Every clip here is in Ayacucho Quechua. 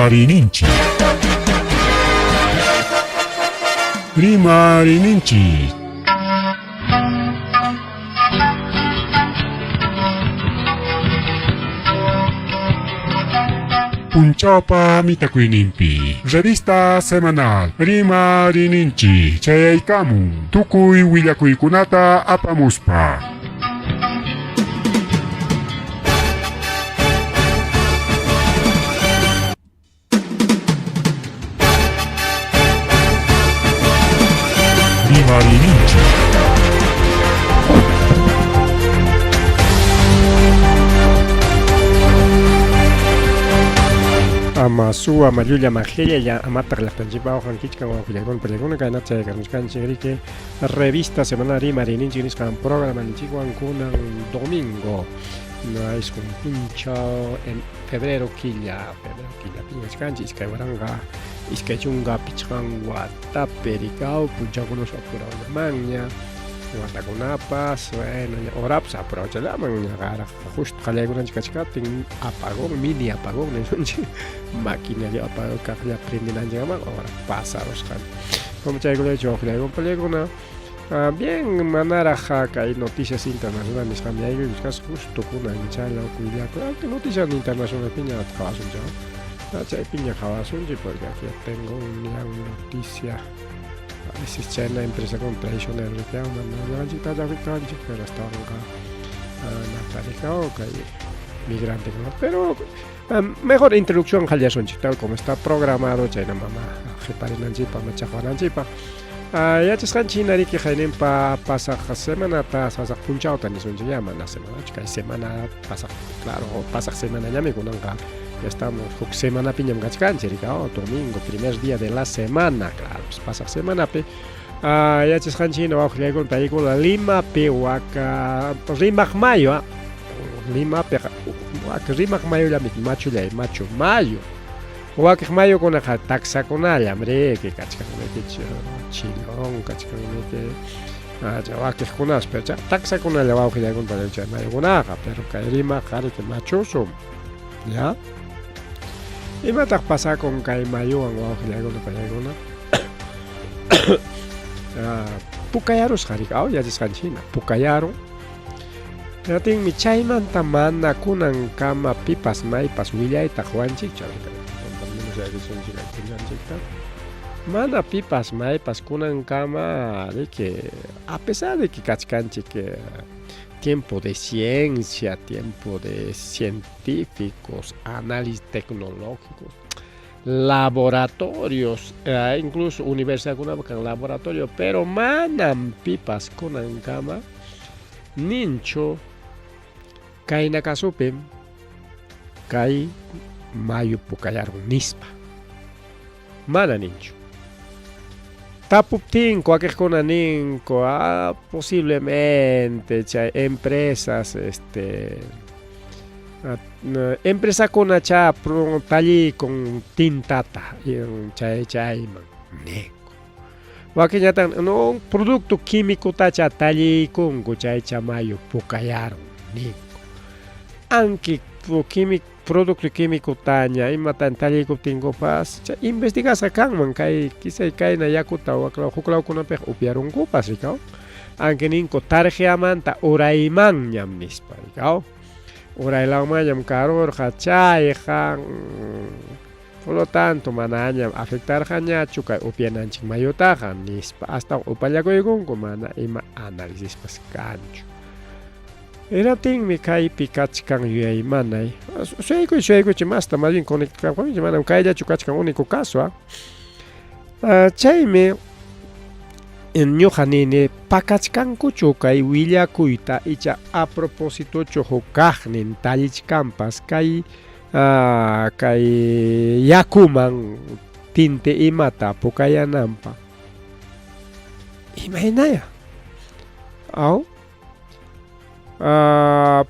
Rimariyninchik. Rimariyninchik. Punchawpa mitakuyninpi revista semanal Rimariyninchik chayaykamun tukuy willakuykunata apamuspa. Rimariyninchik. Ama suwa, ama llulla, ama qillalla, amataq llaqtanchikpa awqan kichkan wawqillaykuna pachaykuna kaynata chayakamuchkanchik riki revista semanal rimariyninchik nisqan programa ninchikwan kunan domingo isqun punchaw en febrero killa febrero killapi kachkanchik 2025 watapi rikaw punchawkunas apurawllamanña watakunapas bueno ña horapas apurawchallaman ñaqaraq justo qallaykunanchik kachkaptin apagón mini apagón nisunchik maquinalla apagón kaqlla prendinanchikman hora pasarusqan como chaykunachu wawqillaykuna pallaykuna bien manaraq kay noticias internacional nisqan yaykuchkas justo kunan chaylaw willakuy aunque noticias internacional piña qhawasunchik chaypiña qhawasunchik porque aquí tengo una noticia a veces chayna empresakuna traicionero mana ñuqanchikta llaqtanchik pero astawanqa natarikaw kay migrantekuna pero mejor introducción qallasunchik tal como está programado chayna mama qiparinanchikpaq ama chaqwananchikpaq yachasqanchik hina riki qayninpa pasaq semanata pasaq punchawta nisunchik ya mana semanachu kay semana pasaq claro pasaq semanañami kunanqa ya estamos huk semanapiñam kachkanchik riki domingo primer día de la semana claro pues pasaq semanapi yachasqanchik hina wawqillaykuna paykuna Limapi waka Rimaq mayu Limapiqa waka Rimaq mayullami machullay machu mayu wakiq mayukunaqa taksakunallam riki kachkan riki Chillón kachkan riki wakiqkunas pero chay taksakunalla wawqillaykuna chay mayukunaqa pero kay Rimaqqa riki machusum ya imataq pasakun kay mayuwan wawqillaykuna pallaykuna pukayarusqa riki aw yachasqanchik hina pukayarun Hinaptinmi chaymanta mana kunankama pipas maypas willayta quwanchikchu. Mana pipas maypas kunankama riki a pesar de que kachkanchik tiempo de ciencia, tiempo de científicos, análisis tecnológicos, laboratorios, incluso universidadkunapa kan laboratorio, pero manam pipas kunankama ninchu kayna kasupim kay mayu pukayarun nispa. Mana ninchu. Tapuptinku wakiqkuna ninku posiblemente chay empresas este empresakunacha talliykun tintata chay chayman ninku. Wakinñataq no producto químicotacha talliykunku chaycha mayu pukayarun ninku. Anki producto químicotaña imatan talliykuptinkupas chay investigasqa kanman kay quizá kayna yakuta waklaw huklawkunapiqa upyarunkupas rikaw. Anki ninku tarjiamanta uraymanñam nispa rikaw. Uraylawmanñam karurqa chayqa por lo tanto manañam afectarqañachu kay upyananchik mayutaqa nispa astawan upallakuykunku mana ima análisispas kanchu. Hinaptinmi kaypi kachkan yuyaymanay suyaykuy suyaykuychik masta más bien conectakunchik manam kayllachu kachkan único caso chaymi ñuqa nini pakachkankuchu kay willakuyta icha a propósitochu huk kaqnin tallichkanpas kay kay yakuman tinte imata pukayananpaq imaynaya aw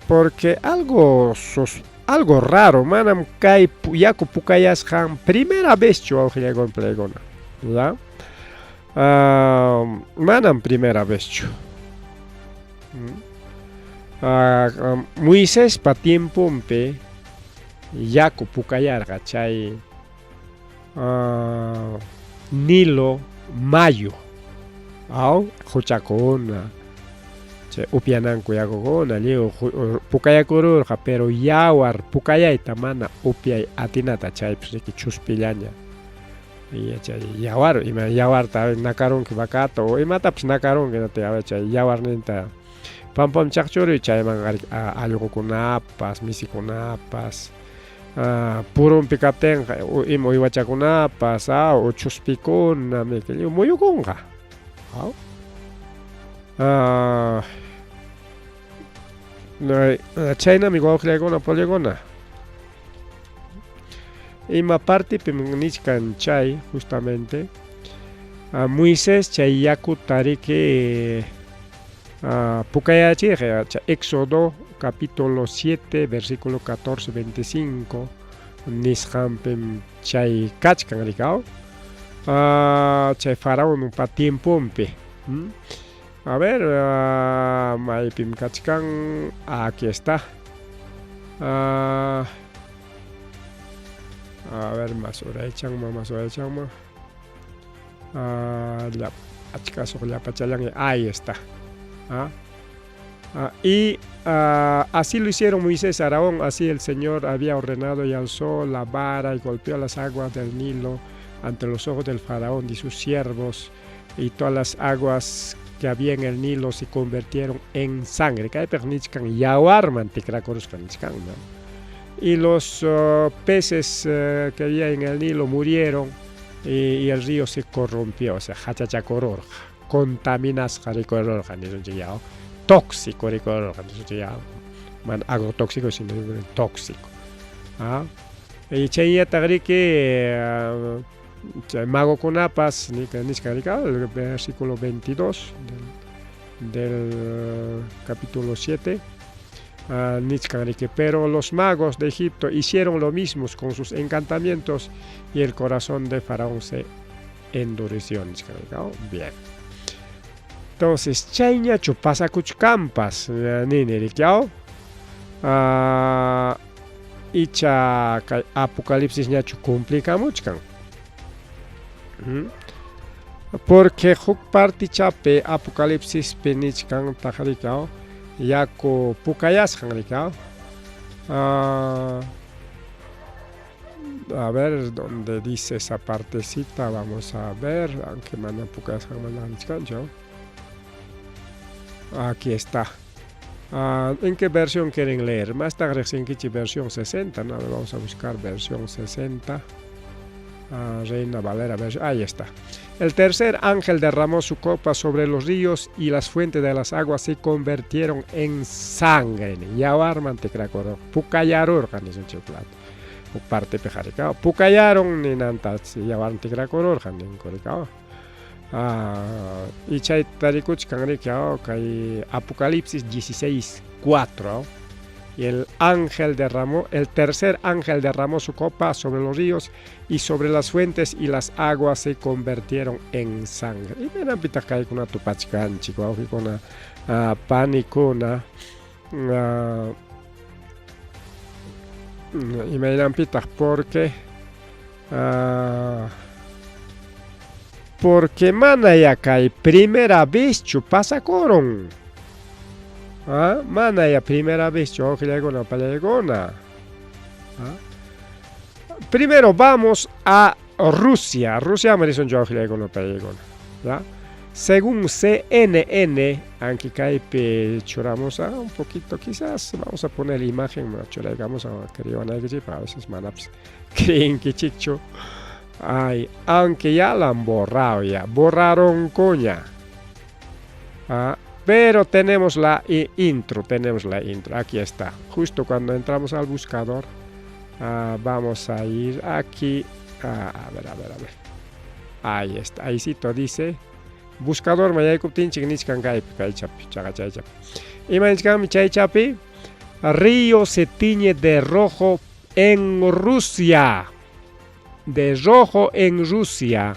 porque algo algo raro manam kay yaku pukayasqan primera vezchu wawqillaykuna palaykuna ¿verdad? Manam primera vezchu. Moisespa tiemponpi yaku pukayarqa chay Nilo mayu aw quchakuna chay upyananku yakukuna lliw pukayakururqa pero yawar pukayayta mana upyay atinata chaypis riki chuspillaña chay yawar ima yawarta nakarunki vacata o imatapas nakarunki chay yawarninta pampam chaqchuruy chayman allqukunapas misikunapas purunpi kaptinqa ima uywachakunapas o chuspikuna lliw muyukunqa. Chaynami wawqillaykuna pollikuna. Ima partipim nichkan chay justamente Moisés chay yakuta riki pukayachirqa Éxodo capítulo 7 versículo 14 25 nisqanpim chay kachkan rikaw chay faraonpa tiemponpi. A ver, maypim kachkan, aquí está. A ver, mas uraychanman, mas uraychanman. Achka suqllapachallanña, ahí está. Y así lo hicieron Moisés, Aarón, así el Señor había ordenado y alzó la vara y golpeó las aguas del Nilo ante los ojos del faraón y sus siervos, y todas las aguas que había en el Nilo se convirtieron en sangre. Kaypiq nichkan yawarman tikrakurusqa nichkan, ¿no? Y los peces que había en el Nilo murieron y el río se corrompió, o sea, hachachakururqa, contaminasqa rikururqa nisunchik ya, tóxico rikururqa nisunchik ya, mana agrotóxico sino tóxico. Y chaynallataq riki chay magokunapas nichkan rika el versículo 22 del capítulo 7 nichkan riki, pero los magos de Egipto hicieron lo mismo con sus encantamientos y el corazón de Faraón se endureció nichkan rika. Bien. Entonces chayñachu pasakuchkanpas nini riki, icha kay Apocalipsis ñachu cumplikamuchkan. Porque huk partichapi Apocalipsispi nichkan taq rikaw yaku pukayasqan rikaw. A ver dónde dice esa partecita, vamos a ver, aunque mana pukayasqan mana nichkanchu. Aquí está. ¿En qué versión quieren leer? Más tarde riqsinkichik versión 60, ¿no? A ver, vamos a buscar versión 60. Reina Valera, ahí está. El tercer ángel derramó su copa sobre los ríos y las fuentes de las aguas se convirtieron en sangre. Yawarman tikrakururqa, pukayarurqa nisunchik plato. Parte piqa pukayarun ninanta yawarman tikrakururqa ninku rikaw. Y chayta rikuchkan riki kay Apocalipsis 16:4. Y el ángel derramó, el tercer ángel derramó su copa sobre los ríos y sobre las fuentes y las aguas se convirtieron en sangre. Y imaynanpitaq kaykuna tupachkanchik wawqikuna panikuna, imaynanpitaq porque manaya kay primera vezchu pasakurun. Manaya primera vezchu wawqillaykuna pallaykuna. Primero vamos a Rusia. Rusia risunchik wawqillaykuna pallaykuna. ¿Ya? Según CNN, aunque kaypi churamos un poquito, quizás vamos a poner imagen, churaykamos a a veces manapas creenkichikchu. Ay, aunque ya la han borrado ya, borraron coña. Pero tenemos la intro, tenemos la intro, aquí está. Justo cuando entramos al buscador, vamos a ir aquí, a ver, a ver, a ver. Ahí está, ahí sí dice, buscador mayaykuptinchik nichkan kaypi, kaychapi, chaqa chaychapi. Ima nichkanmi chaychapi? Río se tiñe de rojo en Rusia. De rojo en Rusia.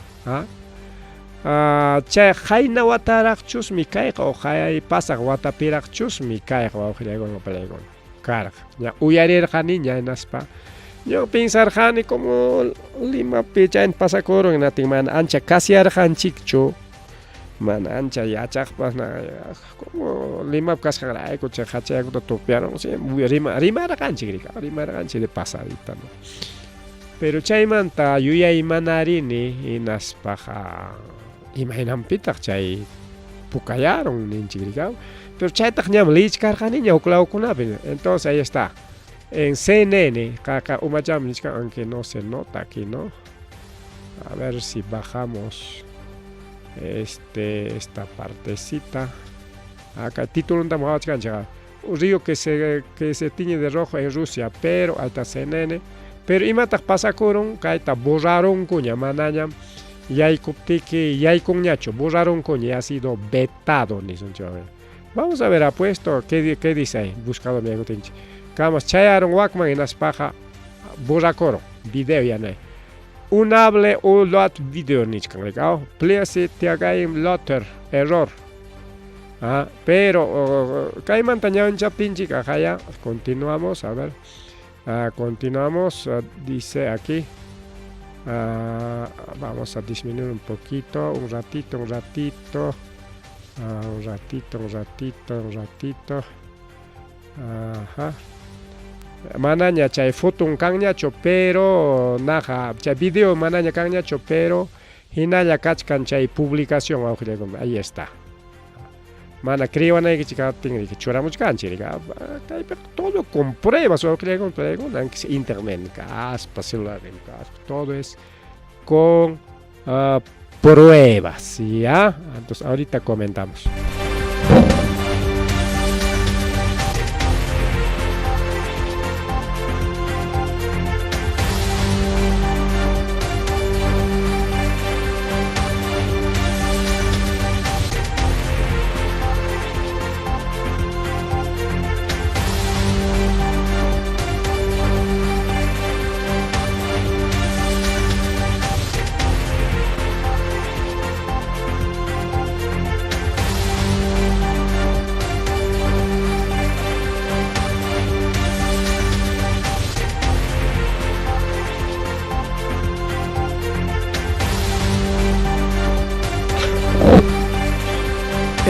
Chay qayna wataraqchusmi kayqa o hay pasaq watapiraqchusmi kayqa wawqillaykuna pallaykuna karqa. Ña uyarirqaniña hinaspa. Ñuqa pinsarqani como Limapi chayna pasakurun hinaptin mana ancha kasiarqanchikchu, mana ancha yachaqpas como Limap kasqanrayku chay qacha yakuta tupyarun rima rimarqanchik riki rimarqanchik de pasadita no. Pero chaymanta yuyaymanarini hinaspaqa imaynanpitaq chay pukayarun ninchik riki pero chaytaq ñam leechkarqaniña huk lawkunapi entonces ahí está en CNN qaqa umacham nichkan aunque no se nota aquí no a ver si bajamos este esta partecita acá titulontam qawachkanchik un río que se que se tiñe de rojo en Rusia pero ahí está CNN pero imataq pasakurun kayta borrarunkuña manañam yaykuptiki yaykunñachu borrarunkuña ya ha sido vetado nisunchik vamos a ver apuesto qué, qué dice ahí buscador yaykutinchik kamas chayarun wakman hinaspaqa borrakurun video yanay unable lot video nichkan rikaw please tiagaim lotter error. Ah, pero kaymanta ñawinchaptinchik ajaya continuamos a ver. Ah, continuamos dice aquí. Ah, vamos a disminuir un poquito un ratito un ratito. Un ratito un ratito un ratito. Ajá. Manaña chay fotun kanñachu pero naqa chay video manaña kanñachu pero hinalla kachkan chay publicación wawqillaykuna ahí está. Mana creewanaykichik kaptin riki churamuchkanchik riki kaypiqa todo con pruebas wawqillaykuna paykuna aunque sea internet kaspa celular kaspa todo es con pruebas ya entonces ahorita comentamos.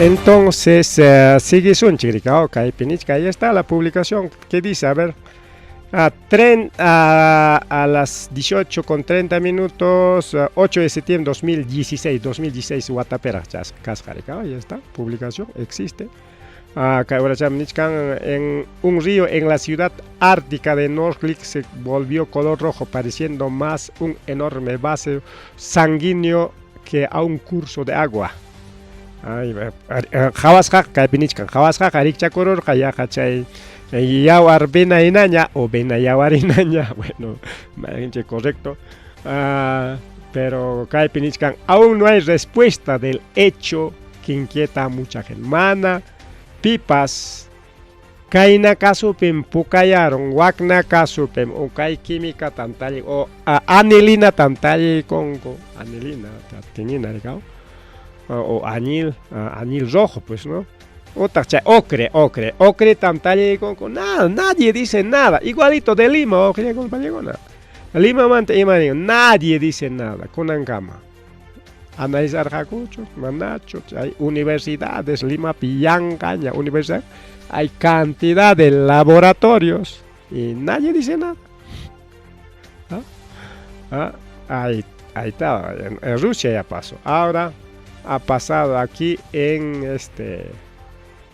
Entonces, sigue sunchik kaypi nichka, ahí está la publicación que dice, a ver, a, tren, a las 18 con 30 minutos, 8 de septiembre 2016, 2016, watapera, kasqa, ahí está, publicación, existe. En un río en la ciudad ártica de Norilsk se volvió color rojo, pareciendo más un enorme vaso sanguíneo que a un curso de agua. Ay, qhawasqaqa kaypi nichkan, qhawasqaqa rikchakururqa yaqa chay yawar vena hinaña o vena yawar hinaña, bueno, correcto. Pero kaypi nichkan, aún no hay respuesta del hecho que inquieta a mucha gente. Mana pipas kayna kasupim pukayarun, wakna kasupim o kay química tantalli o anilina tantallikunku, anilina tinina rikaw o añil, añil rojo pues, ¿no? Utaq chay ocre, ocre, ocre tantallikunku, nada, nadie dice nada, igualito de Lima, compañero, Limamanta ima nin, nadie dice nada, kunankama. Analizarqakuchu, manachu, hay universidades, Limapi yanqaña universidad, hay cantidad de laboratorios y nadie dice nada. ¿Ah? ¿Ah? Ahí, ahí está, en Rusia ya pasó. Ahora ha pasado aquí en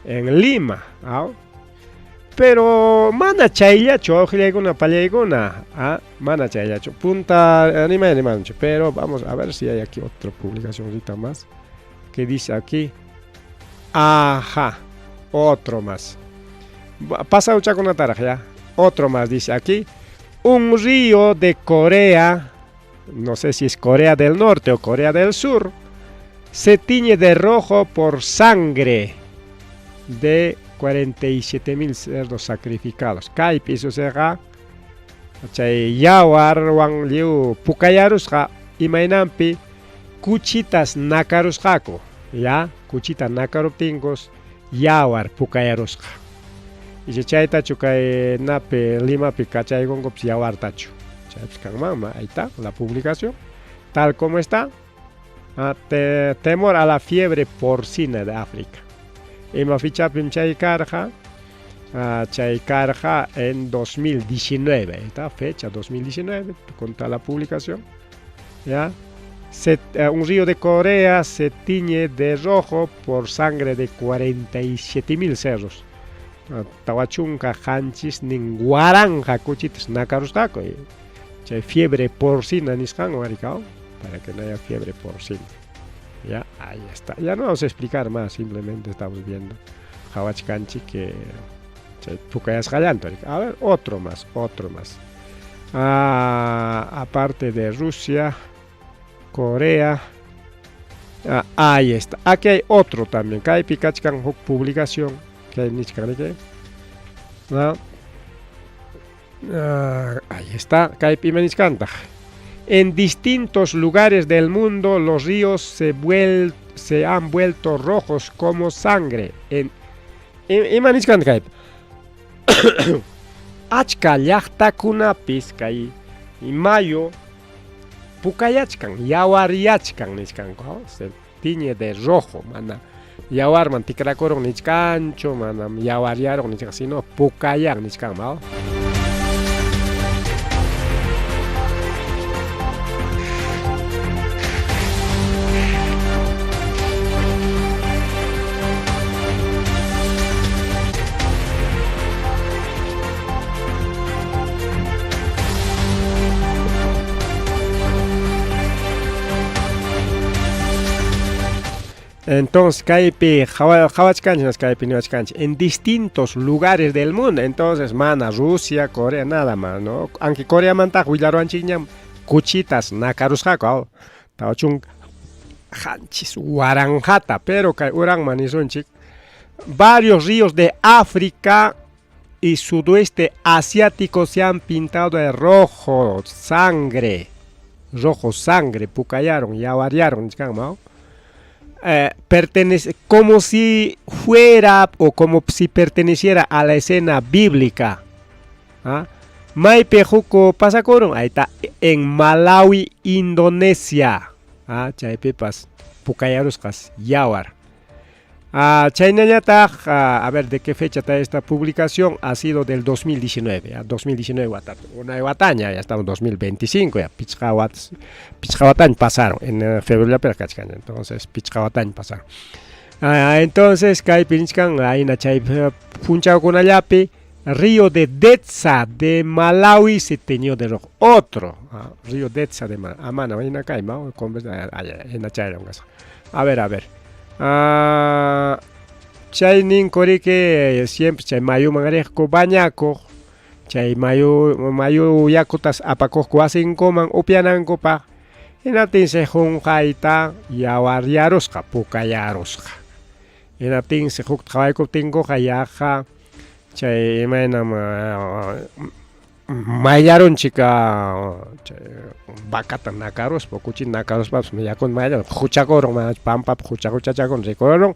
Lima. ¿Ah? Pero mana chayllachu, wawqillaykuna pallaykuna, ¿ah? Mana chayllachu. Punta anima animanchu. Pero vamos a ver si hay aquí otra publicacióncita más. Que dice aquí. Ajá, otro más. Pasa uchakunataraq ya. Otro más dice aquí. Un río de Corea, no sé si es Corea del Norte o Corea del Sur, se tiñe de rojo por sangre de 47.000 cerdos sacrificados. Kaypi isusiqa chay yawarwan lliw pukayarusqa imaynanpi kuchitas nakarusqaku, ya, kuchita nakaruptinkus yawar pukayarusqa. Icha chaytachu kay napi Limapi kachaykunkupas yawartachu. Chaypis kanmanma, ahí está la publicación. Tal como está. Ah, te, temor a la fiebre porcina de África. Ima fichapim chay karqa? Ah, chay karqa en 2019, ahí está, fecha 2019, con toda la publicación. ¿Ya? Un río de Corea se tiñe de rojo por sangre de 47.000 cerros. Tawachunka qanchisnin waranqa kuchitas nakarusqaku. Chay fiebre porcina nisqanwan rikao, para que no haya fiebre porcina. Ya, ahí está. Ya no vamos a explicar más, simplemente estamos viendo qhawachkanchik que chay pukayasqallanta. A ver, otro más, otro más. Ah, aparte de Rusia, Corea. Ah, ahí está. Aquí hay otro también. Kaypi kachkan huk publicación. Kay nichkan riki. Ah, ah, ahí está. Kaypi ima nichkantaq. En distintos lugares del mundo los ríos se han vuelto rojos como sangre. En ima nichkantaq kaypi. Achka llaqtakunapis kay mayo pukayachkan, yawaryachkan nichkanku, se tiñe de rojo, mana yawarman tikrakurun nichkanchu, manam yawaryarun nichkan, sino pukayan nichkan, ¿no? Entonces, kaypi qhawachkanchik, kaypi niwachkanchik, en distintos lugares del mundo. Entonces, mana Rusia, Corea, nada más, ¿no? Aunque Coreamantaqa willaruwanchikñam kuchitas nakarusqaku, 40 waranqata, pero kay uranman nisunchik, varios ríos de África y sudoeste asiático se han pintado de rojo sangre, rojo sangre, pukayaron, yawaryaron, nichkanman, pertenece, como si fuera o como si perteneciera a la escena bíblica. ¿Ah? Maypi huk pasakurun, ahí está, en Malawi, Indonesia. Ah, chaypipas pukayarusqas yawar. Ah, chaynallataq, ah, a ver, ¿de qué fecha está esta publicación? Ha sido del 2019, ah, 2019 watata, unay wataña, ya estamos en 2025, ya pichqa watas, pichqa wataña pasaron, en febrero kachkan, entonces pichqa wataña pasaron. Ah, entonces kaypi nichkan, ayna chay punchawkunallapi, río de Detsa de Malawi se teñió de rojo. Otro, ah, río Detsa de Malawi. Amana, ayna kayma, a ver, a ver. Ah, chay ninkuriki siempre chay mayuman riqku bañakuq, chay mayu mayu yakutas apakuqku wasinkuman upyanankupaq, hinaptinsi qunqayta yawaryarusqa, pukayarusqa. Hinaptinsi hukta qhawaykuptinkuqa yaqa chay imaynam mayllarunchik chay vacata nakaruspa, kuchita nakaruspapas yakuna mayllarun, huchakurun, mana pampapi hucha huchachakun rikurun,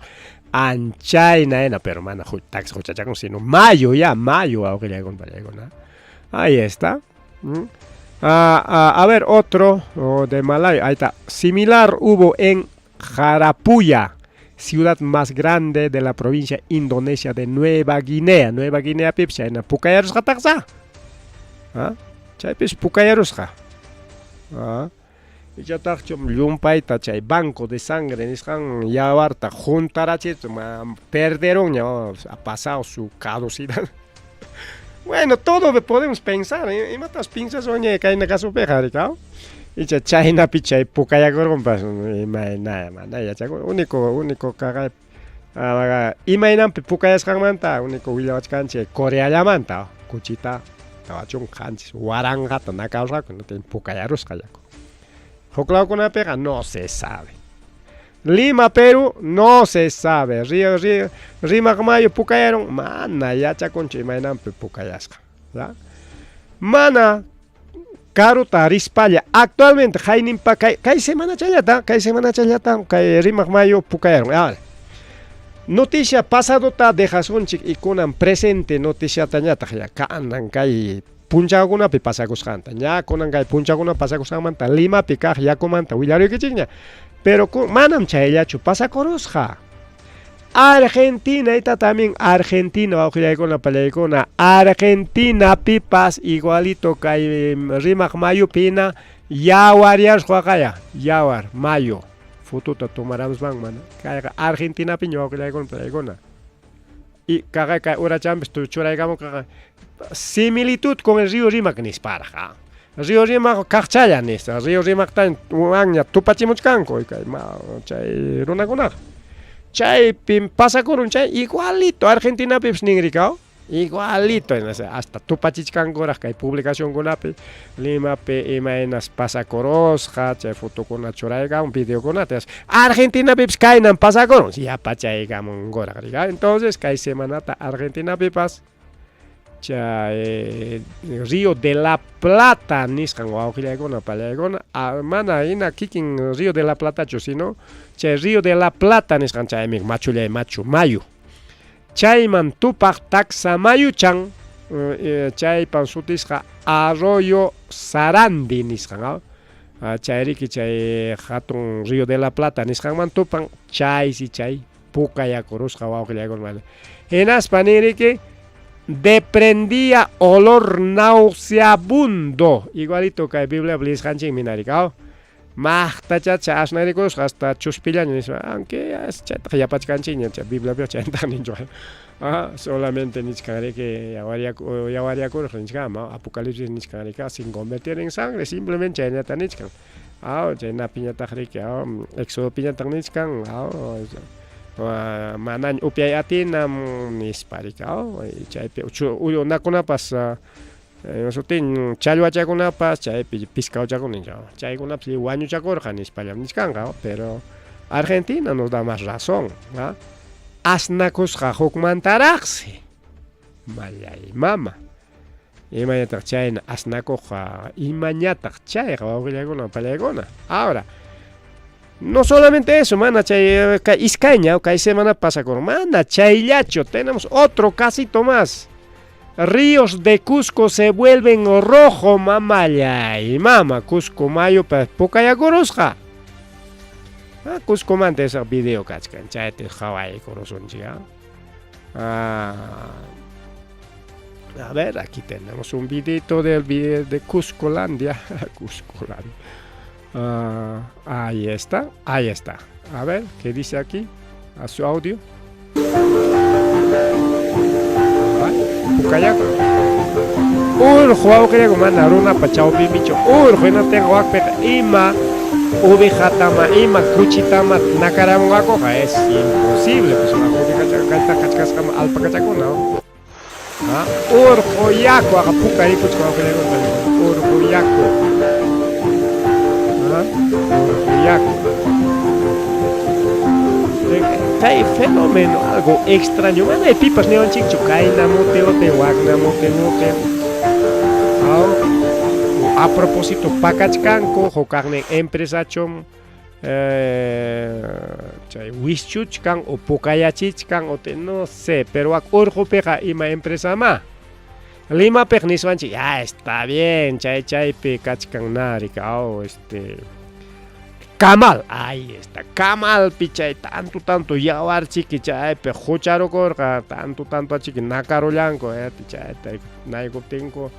anchayna hina, pero mana taxi huchachakun, sino mayo ya, mayo wawqillaykuna pallaykuna. Ahí está. Ah, ah, a ver, otro de Malawi, ahí está. Similar hubo en Jarapuya, ciudad más grande de la provincia indonesia de Nueva Guinea. Nueva Guinea pipis chayna pukayarusqataqsa. ¿Ah? Chaypis pukayarusqa. ¿Ah? Ichataqchu llumpayta chay banco de sangre nisqan yawarta juntarachitsu, perderunña, ha pasado su caducidad. Bueno, todo podemos pensar, imatas piensasunña kayna kasupiqa rikaw. Icha chaynapi chay pukayakurqunpas imayna mana yachakun, único único kaqay imaynanpi pukayasqanmanta único willawachkanchik Coreallamanta kuchita 40 waranqata nakarusqaku, pukayarusqa yaku. Huklawkunapiqa no se sabe. Lima, Perú, no se sabe. Río, río, Rimaq mayu pukayarun, mana yachakunchu imaynanpi pukayasqa. Mana karuta rispalla actualmente hayninpa kay, kay semanachallata, kay semanachallata kay Rimaq mayu pukayarun. Noticia pasadota dejasunchik y kunan presente noticiatañataq ya kanan kay punchawkunapi pasakusqanta. Ña kunan kay punchawkunapi pasakusqanmanta Limapi kaq yakumanta willaruykichikña. Pero manam chayllachu pasakurusqa. Argentina, ita también Argentina, wawqillaykuna pallaykuna, Argentinapipas igualito kay Rimaq mayupina yawaryasqaqaya, yawar mayu. Fotuta tomaramusman mana. Kayqa Argentinapiña wawqillaykuna pallaykuna. Y kaqay kay urachampis churaykamunqa similitud con el río Rimac nisparaq. Río Rimac kaqchalla nispa. Río Rimacta wanña tupachimuchkanku kay chay runakunaqa. Chaypim pasakurun chay igualito Argentinapipis ninrikaw. Igualito hasta tupachichkankuraq kay publicacionkunapi Limapi imaynas pasakurusqa chay fotokuna churaykamun videokunata Argentinapipis kaynan pasakurun yapachaykamunkuraq rika. Entonces kay semanata Argentinapipas chay Río de la Plata nisqan wawqillaykuna pallaykuna mana hina kikin Río de la Platachu sino chay Río de la Plata nisqan chaymi machullay machu mayu. Chayman tupaq taksa mayuchan chaypan sutisqa Arroyo Sarandi nisqan chayriki chay hatun Río de la Plata nisqanman tupan chaysi chay pukayakurusqa wawqillaykuna. Hinaspa ninriki deprendía olor nauseabundo igualito kay Biblia leesqanchikmi narika. Maqtachacha asnarikusqa hasta chuspillaña nispa, aunque chaytaqa yapachkanchikña chay Bibliapiqa chaytaqa ninchu. Solamente nichkanriki yawaryakurqa nichkan, Apocalipsis nichkanriki sin convertir en sangre, simplemente chaynata nichkan. Chaynapiñataqriki Exodopiñataq nichkan, manaña upyay atinam nispa riki, chaypi unakunapas sutin challwachakunapas chaypi pescadochakuna chaykunapas lliw wañuchakurqa nispallam nichkanqa, pero Argentina nos da más razón. Asnakusqa hukmantaraqsi mallay mama. Imañataq chayna asnakuqqa imañataq chayqa wawqillaykuna pallaykuna. Ahora, no solamente eso, mana chay kay iskayña kay semana pasakurun, mana chayllachu, tenemos otro casito más. Ríos de Cusco se vuelven rojo, mamallay. Mama, Cusco mayu pukayakurusqa. Cuscomanta esa video kachkan, chayta qhawaykurusunchik. A ver, aquí tenemos un videito del video de Cuscolandia. Cuscolandia. Ahí está, ahí está. A ver, ¿qué dice aquí? A su audio. Pukayaku. Urqu wawqillaku mana runapa chawpinpichu. Urqu hinaptinqa wakpiqa ima ovejatama ima kuchitama nakaramunqakuqa es imposible. Pues ovejacha kachkasqama alpacachakuna. Urqu yaku aqa puka rikuchkan wawqillaykuna urqu yaku. Urqu yaku. Kay fenómeno algo extraño mana pipas niwanchikchu kayna mute ute wakna mute mute. A propósito pakachkanku hukaqnin empresachum chay wischuchkan o pukayachichkan o no sé, pero wak urqupiqa ima empresama. Limapiq niswanchik ya está bien chay chaypi kachkan narika Camal, ahí está, Camalpi chay tanto tanto yawarchiki chaypi hucharukurqa tanto tanto achiki nakarullanku chayta naykuptinku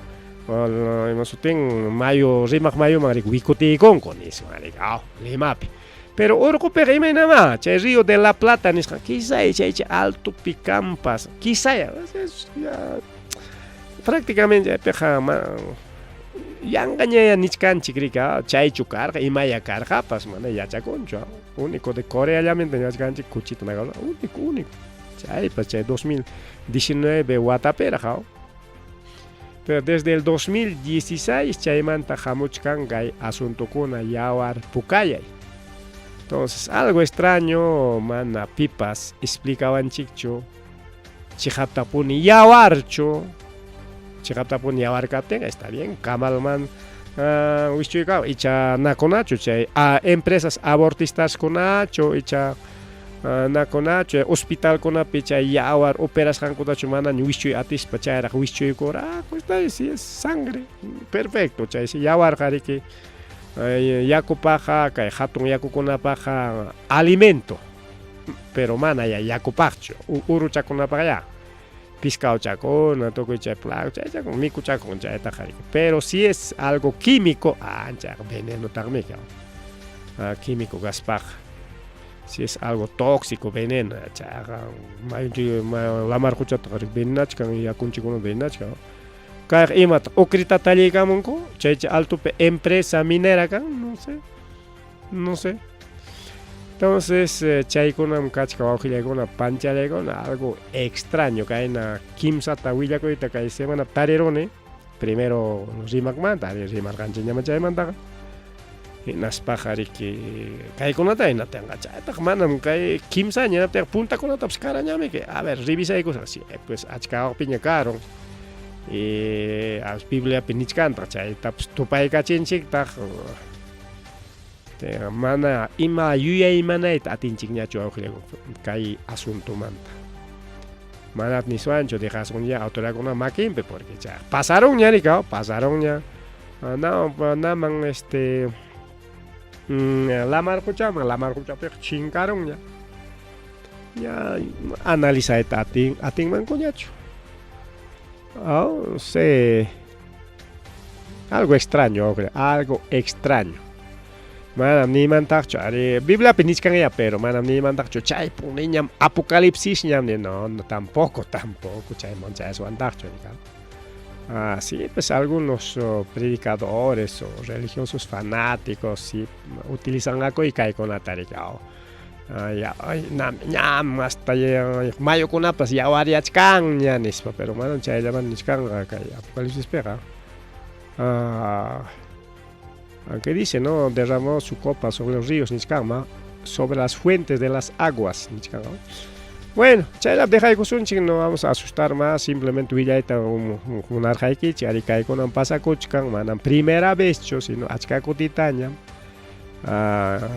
ima sutin mayu Rimaq mayuman riki wikutiykunku nispa riki Limapi. Pero urqupiqa imaynama chay Río de la Plata nisqa quizá chay chay altopi kampas quizá ya prácticamente chaypiqa yanqañaya nichkanchik riki chaychu karqa imaya karqapas mana yachakunchu. Único de Coreallamanta yachkanchik kuchita único único. Chaypas chay 2019 watapiraq. Pero desde el 2016 chaymanta hamuchkan kay asuntokuna yawar pukayay. Entonces algo extraño mana pipas explicawanchikchu chiqaptapuni yawarchu. Chiqaptapuni yawar kaptinqa está bien kamalman wischuykaw icha nakunachu chay empresas abortistaskunachu icha Nakunachu hospitalkunapi chay yawar operasqankutachu manaña wischuy atispa chayraq wischuykurqaku, si es sangre, perfecto, chaysi yawarqa riki yakupaqqa kay hatun yakukunapaqqa alimento, pero mana ya yakupaqchu, uruchakunapaq ya, piscauchakuna, tukuy chay plago, chaychakun mikuchakun chaytaqa riki, pero si es algo químico, anchaqa venenotaqmi químico kaspaqa. Si es algo tóxico, veneno, chayqa mayunchik lamar quchataqa venenachkan, yakunchikkuna venenachkan. Kayqa imataq ukrita talliykamunku, chaychi altopi empresa minera kan, no sé, no sé. Entonces chaykunam kachkan wawqillaykuna, panchallaykuna, algo extraño kayna kimsata willakuyta kay semana tariruni. Primero rimaqmanta, rimarqanchikñama chaymantaqa. Hinaspaqa riki kaykunata hinaptinqa chaytaq manam kay kimsaña hinaptinqa puntakunatapas karañami que a ver revisaykusaq si pues achka waqpiña karun y Bibliapi nichkantaq chaytapas tupaykachinchiktaq mana ima yuyaymanayta atinchikñachu wawqillanku kay asuntomanta manat niswanchu dejasunña autoridadkuna makinpi porque chay pasarunña rika pasarunña naman este lamar quchaman, lamar quchapiqa chinkarunña. Ya analizayta atin atinmankuñachu. Oh, sé. Algo extraño, algo extraño. Manam niymantaqchu, ari Bibliapi nichkanya, pero manam niymantaqchu chaypuniñam apocalipsisñam ni no, no tampoco, tampoco chayman chayaswantaqchu. Ah, sí, pues algunos predicadores o religiosos fanáticos sí utilizan y kaykunata riki. Ya, ñam hasta mayukunapas yawaryachkanña nispa, pero manam chayllaman nichkanqa kay Apocalipsispiqa. Aunque dice, ¿no? Derramó su copa sobre los ríos, nichkanma, sobre las fuentes de las aguas, nichkanma. Bueno, chayla dejaykusunchik, no vamos a asustar más, simplemente willayta munarqaykichik, ari kaykunan pasakuchkan, manam primera vezchu, sino achka kutitañam.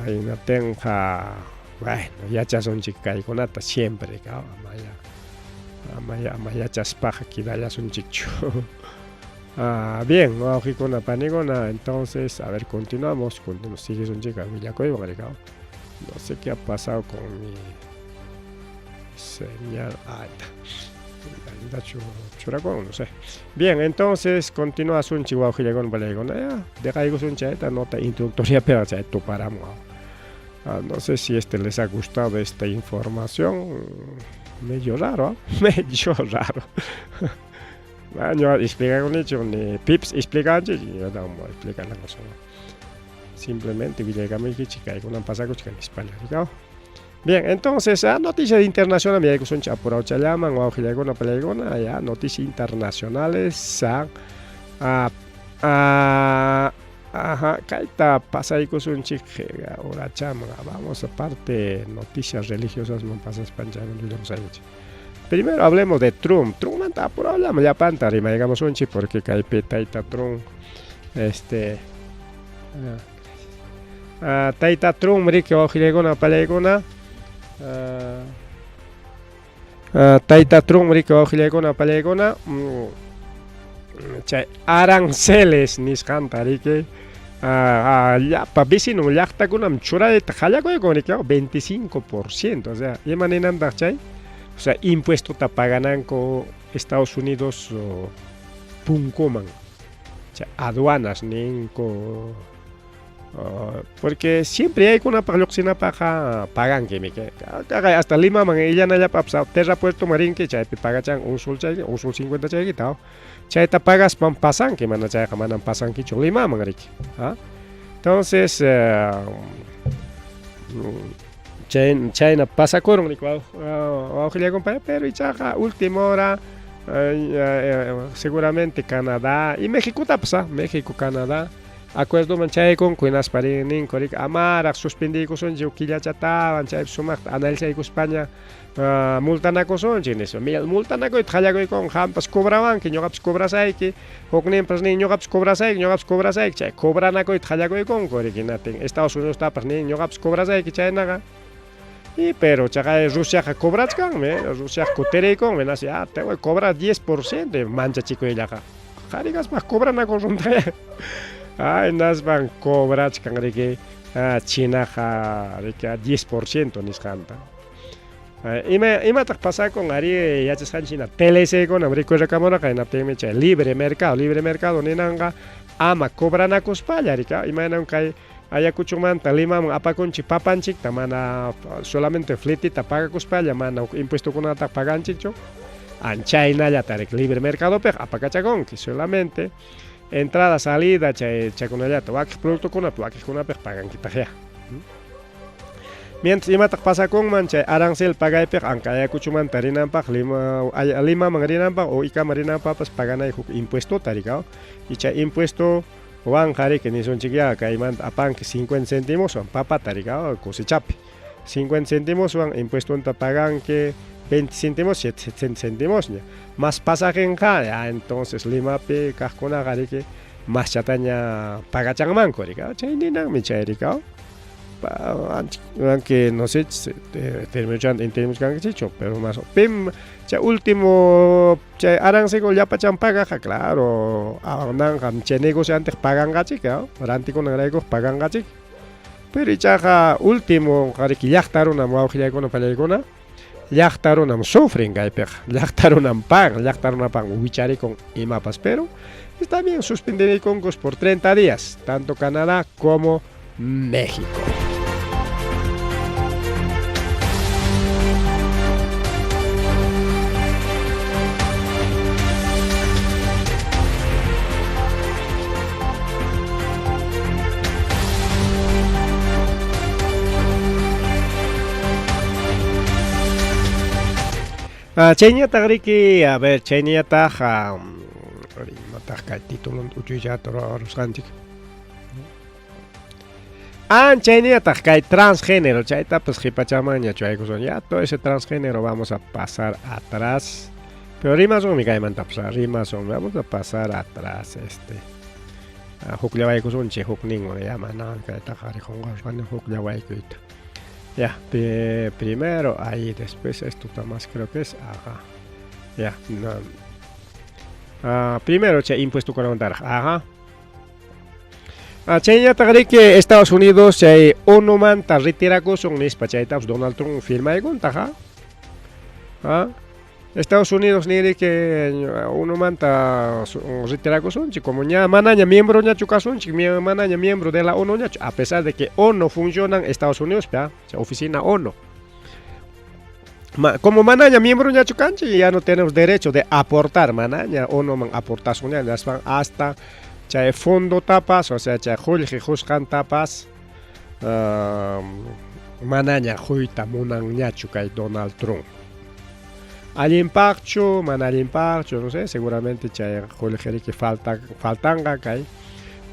Hinaptinqa, bueno, yachasunchik kaykunata siempre, amaya, amaya, ama yachaspaqa kidallasunchikchu. Bien, wawqikuna, panikuna, entonces, a ver, continuamos, continuamos, siguisunchik willakuywan, rika. No sé qué ha pasado con mi señal. Ah, está. Churakun, no sé. Bien, entonces continúa sunchi wawqillakuna, paniykuna, ya, dejaykusunchik esta nota introductoria, pero chay tuparamos. No sé si les ha gustado esta información. Medio raro, medio raro. Ñuqa explicakunichu ni pipas explicanchik, yo no explicananku. Simplemente willaykamuykichik kaykunan pasakuchkan nispalla, rikaw. Bien, entonces, noticias internacionales, yaykusunchik apurawchallaman, wawqillaykuna, paniykuna, ya, noticias internacionales, ajá, kayta pasaykusunchik urachaman, vamos a parte noticias religiosas man pasaspan chayman willamusaykichik. Primero hablemos de Trump. Trumpmanta apurawllaman llapanta rimaykamusunchik porque kaypi tayta Trump, tayta Trump riki wawqillaykuna, paniykuna, tayta Trump riki wawqillaykuna, paniykuna, chay aranceles nisqanta riki llapa vecino llaqtakunam churayta qallakuykun riki 25%, o sea, ima ninantaq chay? O sea, impuestota pagananku Estados Unidos punkuman, chay aduanas ninku, porque siempre yaykunapaq lluqsinapaqqa paganki hasta Limaman illanallapaq Terra Puertoman rinki chaypi pagachan un sol chay, un sol 50 chaykita, chayta pagaspam pasanki, mana chayqa manam pasankichu Limaman riki. Entonces, chayna pasakurun riki wawqillaykuna, pero ichaqa última hora seguramente Canadá y Méxicotapas, México, Canadá acuerdoman chaykunku hinaspa ninku riki amaraq suspendiykusunchik killachatawan chaypi sumaqta analizaykuspaña multanakusunchik nispa. Multanakuyta qallakuykunqa qampas cobrawanki, ñuqapas cobrasayki, hukninpas nin ñuqapas cobrasayki, ñuqapas cobrasayki, chay cobranakuyta qallakuykunku riki hinatin Estados Unidostapas nin ñuqapas cobrasayki chaynaqa. Y pero chaqay Rusiaqa cobrachkanmi, Rusiaqa kutiriykunmi, nasi, ah, te voy a cobrar 10% manchachikuyllaqa. Qhari kaspaq cobranakun runtaya. Ay, naspan cobrachkan riki, ah, Chinaqa riki 10% nisqanta. Ima imataq pasakun ari yachasqanchik hina TLC-kunam rikurirqamurqa hinaptinmi chay libre mercado, libre mercado ninanqa ama cobranakuspalla riki, imaynam kay Ayacuchomanta Limaman apakunchik papanchikta mana solamente fletita pagakuspalla mana huk impuestokunata paganchikchu anchaynallata riki libre mercadopiqa apakachakunki solamente entrada salida chay chaykunallata wakiq productokunapi wakiqkunapiqa pagankitaqyá. Mientras imataq pasakunman chay arancel pagaypiqa anka Ayacuchomanta rinanpaq Lima Limaman rinanpaq o Icaman rinanpaqpas paganay huk impuestota rikaw y chay impuesto Wanqa riki nisunchikyá kaymanta apanki 50 centimoswan papata riki cosechapi 50 centimoswan impuestonta paganki 20 centimos 70 centimosña mas pasajenqa ya entonces Limapi kaqkunaqa riki maschataña pagachanmanku riki chay ninanmi chay riki aunque no sé terminochanta entiendemuchkankichikchu pero más pim chay último Chay arancel llapachan pagaqa, claro, awananqa chay negocianteq paganqachik, rantikunanraykuq paganqachik. Pero ichaqa último qariki llaqta runam wawqillaykuna pallaykuna, llaqta runam sufren kaypiqa, llaqta runam pagan, llaqta runapaqmi wicharikun imapas, pero está bien suspenderikunkus por 30 días, tanto Canadá como México. Ah, chayñataq riki, a ver, chayñataq imataq kay titulonta uchuychata ruwarusqanchik. Anchayñataq kay transgénero, chaytapas qhipachamanña churaykusun. Ya todo ese transgénero vamos a pasar atrás. Pero rimasunmi kaymantapas, rimasunmi. Vamos a pasar atrás este. Hukllawaykusunchik hukninwan, ya mana kaytaqa riqunqarqani hukllawaykuyta. Ya, primero ahí, después esto más creo que es, ajá. Ya, no. Primero chay impuestokunamantaraq, ajá. Chaynataq riki Estados Unidos chay ONUmanta retirakusun nispa chaytapas Donald Trump firmaykuntaq, ¿ah? Estados Unidos nin riki ONUmanta retirakusunchik como ña manaña miembroñachu kasunchik, manaña miembro de la ONU ñachu, a pesar de que ONU funcionan Estados Unidos, ¿ah? Chay oficina ONU. Como manaña miembroñachu kanchik, ya no tenemos derecho de aportar, manaña ONUman aportasunña, hasta chay fondo tapas, o sea, chay qullqi qusqantapas manaña quyta munanñachu kay Donald Trump. Allinpaqchu, mana allinpaqchu, no sé, seguramente chay qullqi riki falta, faltanqa kay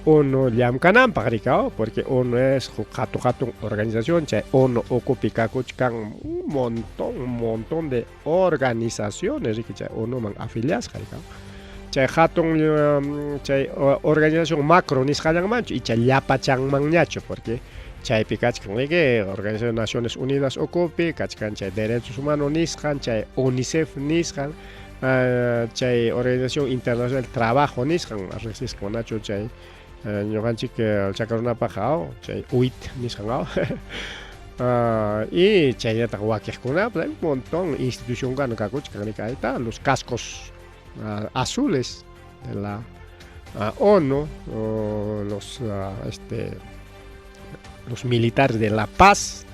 ONU llamkananpaq riki, porque ONU es huk hatun hatun organización, chay ONU ukupi kakuchkan un montón de organizaciones riki chay ONUman afiliasqa riki. Chay hatun chay organización macro nisqallanmanchu icha llapachanmanñachu, porque chaypi kachkan riki Organización de Naciones Unidas ukupi kachkan chay Derechos Humanos nisqan, chay UNICEF nisqan, chay Organización Internacional del Trabajo nisqan, riqsisqa manachu chay ñuqanchik chakrunapaq chay UIT nisqan y chaynataq wakiqkunapas, hay un montón institucionkuna kakuchkan riki, ahí está los cascos azules de la ONU, o los militares de la paz,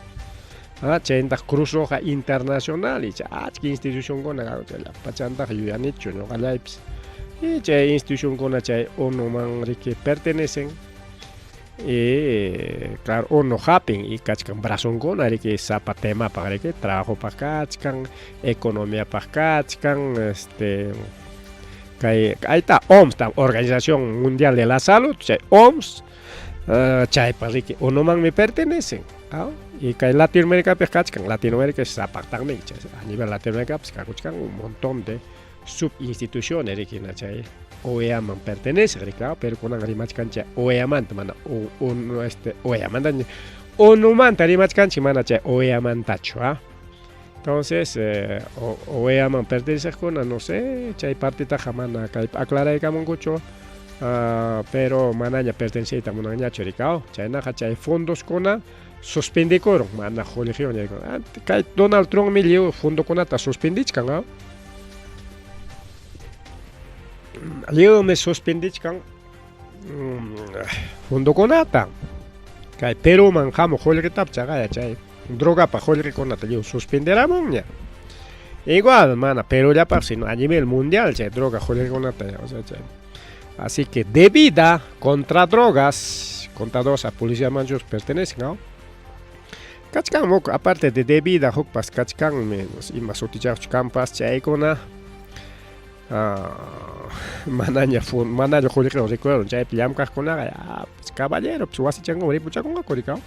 chayntaq Cruz Roja Internacional, y chay achka institucionkuna kakuchkan, llapachantaq yuyanichu ñuqallaypis. Y chay institucionkuna chay ONUman riki pertenecen, y claro, ONU hapin y kachkan brazonkuna riki sapa temapaq riki, trabajopaq kachkan, economiapaq kachkan, kay ahí está OMS, Organización Mundial de la Salud, chay OMS, chaypaq riki ONUmanmi pertenecen, y kay Latinoaméricapiq kachkan, Latinoamérica sapaqtaqmi, a nivel Latinoamérica pues kakuchkan un montón de subinstituciones riki chay OEAman pertenece, riki, pero kunan rimachkan chay OEAmanta, mana OEAmanta, ONU-manta rimachkanchik mana chay OEA-mantachu, ah. Entonces, OEA-man perteneceqkuna, no sé, chay partitaqa mana kaypi aclaraykamunkuchu, pero manaña perteneceyta munanñachu rikaw. Chaynaqa chay fondoskuna suspendikurun, mana qullqiwan yaykun. Kay Donald Trumpmi lliw fondokunata suspendichkan, ah. Lliwmi suspendichkan fondokunata. Kay Peruman hamuq qullqitapas chaqaya chay drogapaq qullqikunata lliw suspenderamunña. Igual mana Perullapaq sino a nivel mundial chay droga qullqikunata, o sea, chay. Así que debida contra drogas, contra drogas a policía manchus pertenecen, ¿no? Kachkan huk, aparte de debida hukpas kachkanmi, ima sutichaqchu kanpas chaykuna. Manaña manaña qullqiwan rikurirun chaypi llamk'aqkunaqa ya pues caballero pues wasichankuman ripuchakunqaku rikaw.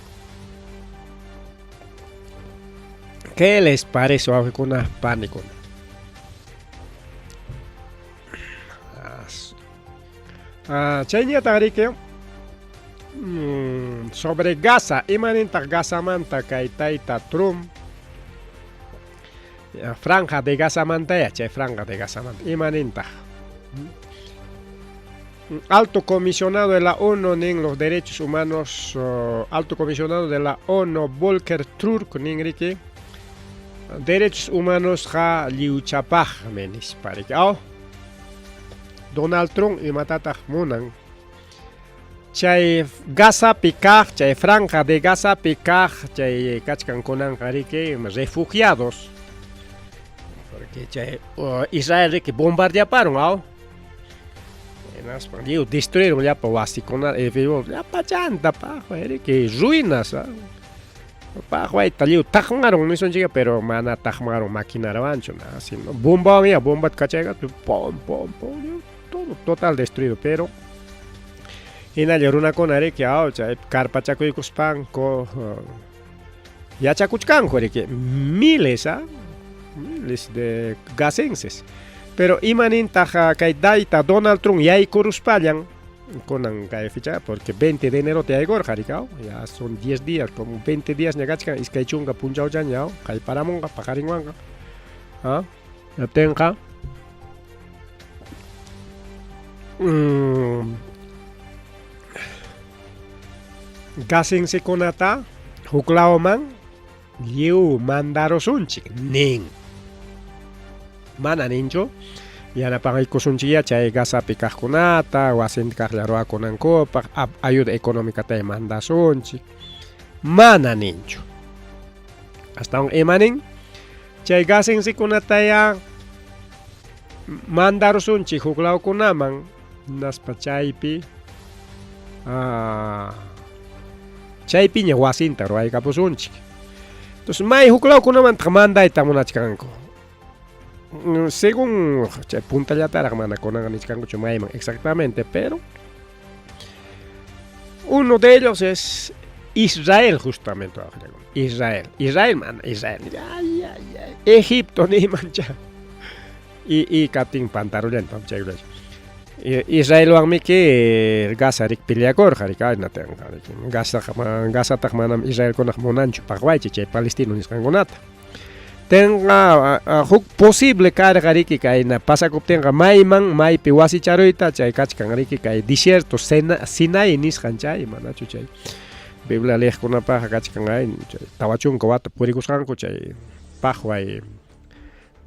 ¿Qué les parece wawqikuna panikuna? Chayñataq riki sobre Gaza, imanintaq Gazamanta kay tayta Trump? Franja de Gazamantaya, chay franja de Gazamanta, imanintaq? Alto comisionado de la ONU nin los derechos humanos, alto comisionado de la ONU Volker Turk nin riki, derechos humanos qa lliwchapaqmi nispa riki. Aw, Donald Trump imatataq munan? Chay Gazapi kaq, chay franja de Gazapi kaq, chay kachkan kunanqa riki refugiados. Porque chay Israel riki bombardeaparun, aw. Hinaspan lliw destruyeron llapa wasikuna, llapachanta paqway riki ruinas, paqwayta lliw taqmarun nisunchikqa, pero mana taqmarun maquinarawanchu, sino bombawan ya bombata kachayqa pom pom pom todo total destruido, pero hinalla runakuna riki aw chay karpachakuykuspanku yachakuchkanku riki miles, miles de gazenses. Pero imanintaq kay tayta Donald Trump yaykuruspallan kunan kay fecha, porque 20 de enero te yaykurqa riki, ya son 10 días, como 20 días ña kachkan, 20 punchawchaña kallparamunqa paqarinwanqa. Yaptinqa gazensekunata huklawman lliw mandarusunchik nin. Mana ninchu yanapaykusunchikya chay Gazapi kaqkunata wasinta kaqlla ruwakunankupaq ayuda económicata mandasunchik, mana ninchu. Astawan ima nin chay gazensekunataya mandarusunchik huklawkunaman hinaspa chaypi chaypiña wasinta ruwaykapusunchik. Entonces may huklawkunamantaq mandayta munachkanku. Según chay puntallataraq mana kunanqa nichkankuchu mayman exactamente, pero uno de ellos es Israel justamente. Israel, Israel mana Israel, ay, ay, ay, Egipto nimancha. Y kaptin pantarullani chaykunachu. Israelwanmi ki Gaza rik peleakurqa riki aynatinqa riki. Gazaqa Gazataqa manam Israelkunaq munanchu paqwaychi chay palestino nisqankunata. Tenqa huk posible karqa riki kayna pasakuptinqa mayman maypi wasicharuyta chay kachkan riki kay desierto Sinai nisqan chay manachu chay Biblia liqkunapaqqa kachkan ay chay 40 wata purikusqanku chay paqway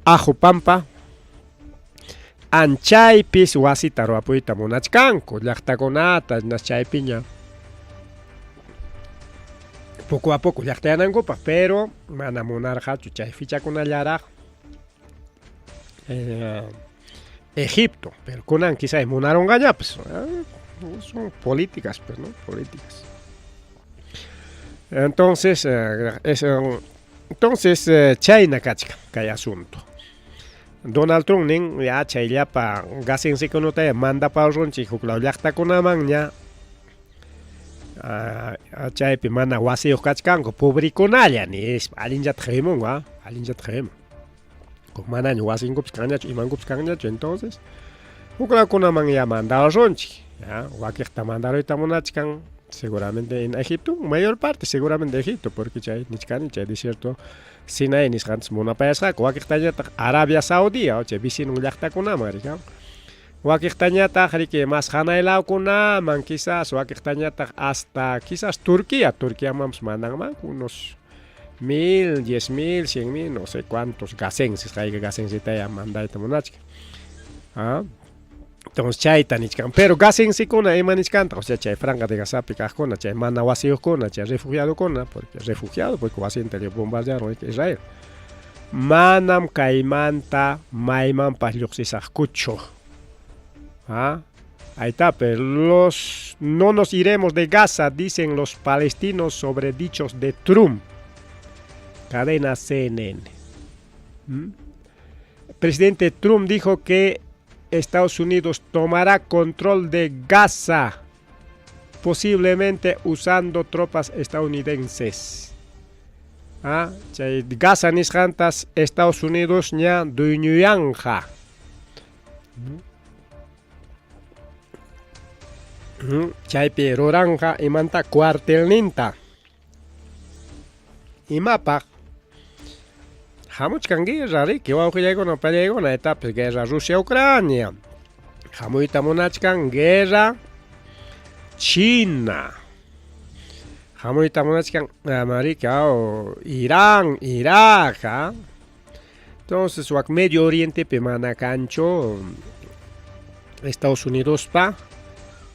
aju pampa anchaypis wasita ruwapuyta munachkanku llaqtakunata chaypiña poco a poco llaqtayanankupaq, pero mana munarqachu chay fichakunallaraq Egipto, pero kunan quizás munarunqañapas, son políticas pues, ¿no? Políticas. Entonces, entonces chayna kachkan kay asunto. Donald Trump nin ya chayllapa gazensekunata mandaparunchik huklaw llaqtakunaman ña chaypi mana wasiyuq kachkanku pobrikunalla nispa allinllataq rimunku, allinllataq rimun. Manaña wasinkupas kanñachu imankupas kanñachu, entonces huklawkunaman ya mandarunchik, ya wakiqta mandaruyta munachkan. Seguramente en Egipto, mayor parte seguramente Egipto, porque chay nichkani chay desierto Sinai nisqantas munapayasqaku, wakiqtañataq Arabia Saudí, chay vecino llaqtakunaman riki. Wakiqtañataq riki mas hanay lawkunaman quizás, wakiqtañataq hasta quizás Turquía, Turquiamanpas mandanmanku unos 1000, 10,000, 100,000, no sé cuántos gazenses, hayka gazensitaya mandayta munachkan. ¿Ah? Entonces chayta nichkan, pero gazensekuna ima nichkantaq, o sea chay franja de Gazapi kaqkuna, chay mana wasiyuqkuna, chay refugiadokuna, porque refugiado porque wasinta bombardearon Israel. Manam kaymanta maymanpas lluqsisaqkuchu. ¿Ah? Ahí está, pero no nos iremos de Gaza, dicen los palestinos sobre dichos de Trump. Cadena CNN. Presidente Trump dijo que Estados Unidos tomará control de Gaza, posiblemente usando tropas estadounidenses. Ah, chay Gaza nisqantas Estados Unidos ña dueñuyanja. Chaypi ruranja imanta cuartelninta. Imapaq hamuchkan guerra riki wawqillaykuna pallaykuna etapis guerra Rusia Ucrania. Hamuyta munachkan guerra China. Hamuyta munachkan América o Irán, Irak. ¿Ah? Entonces, wak Medio Oriente pe mana kanchu Estados Unidos pa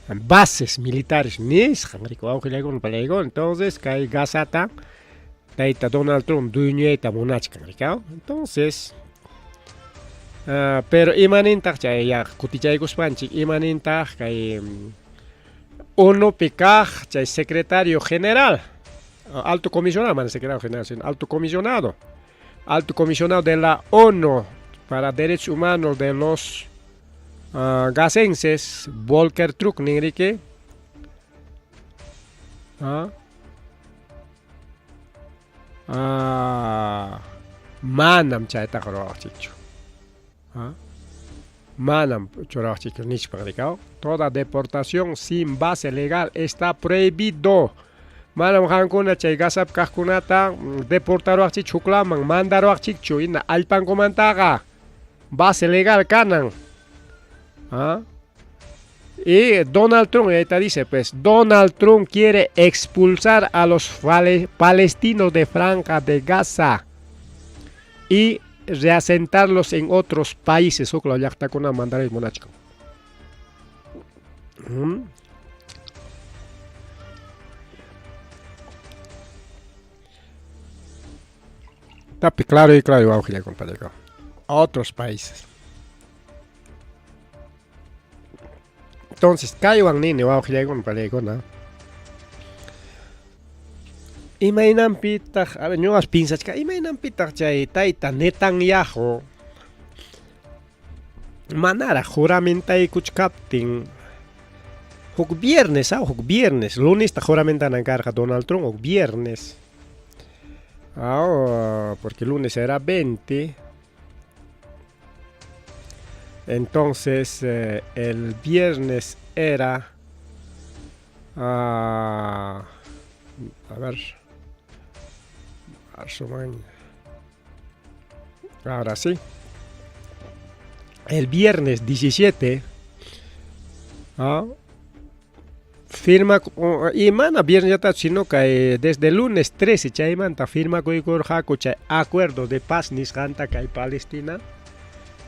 bases militares nisqan riki wawqillaykuna pallaykuna. Entonces, kay Gazata tayta Donald Trump dueñoyta munachkan riki. Entonces, pero imanintaq chay ya kutichaykuspanchik imanintaq kay ONUpi kaq chay secretario general, alto comisionado, mana secretario general, sino alto comisionado de la ONU para Derechos Humanos de los gazenses, Volker Turk nin riki. Manam chaytaqa ruwaqchikchu. Manam churawaqchikchu nispa riki. Toda deportación sin base legal está prohibido. Manam qankuna chay Gazapi kaqkunata deportaruwaqchikchu huklaman, mandaruwaqchikchu hina allpankumantaqa base legal kanan. ¿Ah? Y Donald Trump, ahí te dice, pues, Donald Trump quiere expulsar a los palestinos de Franja de Gaza y reasentarlos en otros países. Huk llaqtakuna mandaray munachkan. Tapi claro y claro, wawqillay, compadre. Otros países. Entonces, kaywan nini wawqillaykuna palaykuna. Imaynanpitaq, a ver, ñuqas pinsachka, imaynanpitaq chay tayta Netanyahu manaraq juramentaykuchkaptin huk viernes, huk viernes, lunesta juramentanan karqa Donald Trump, huk viernes. Porque lunes era 20. Entonces, el viernes era, a ver, ahora sí, el viernes 17, firma, y mana viernes ya sino que desde el lunes 13 chaymanta firma kuykurqaku chay acuerdo de paz nisqanta kay Palestina.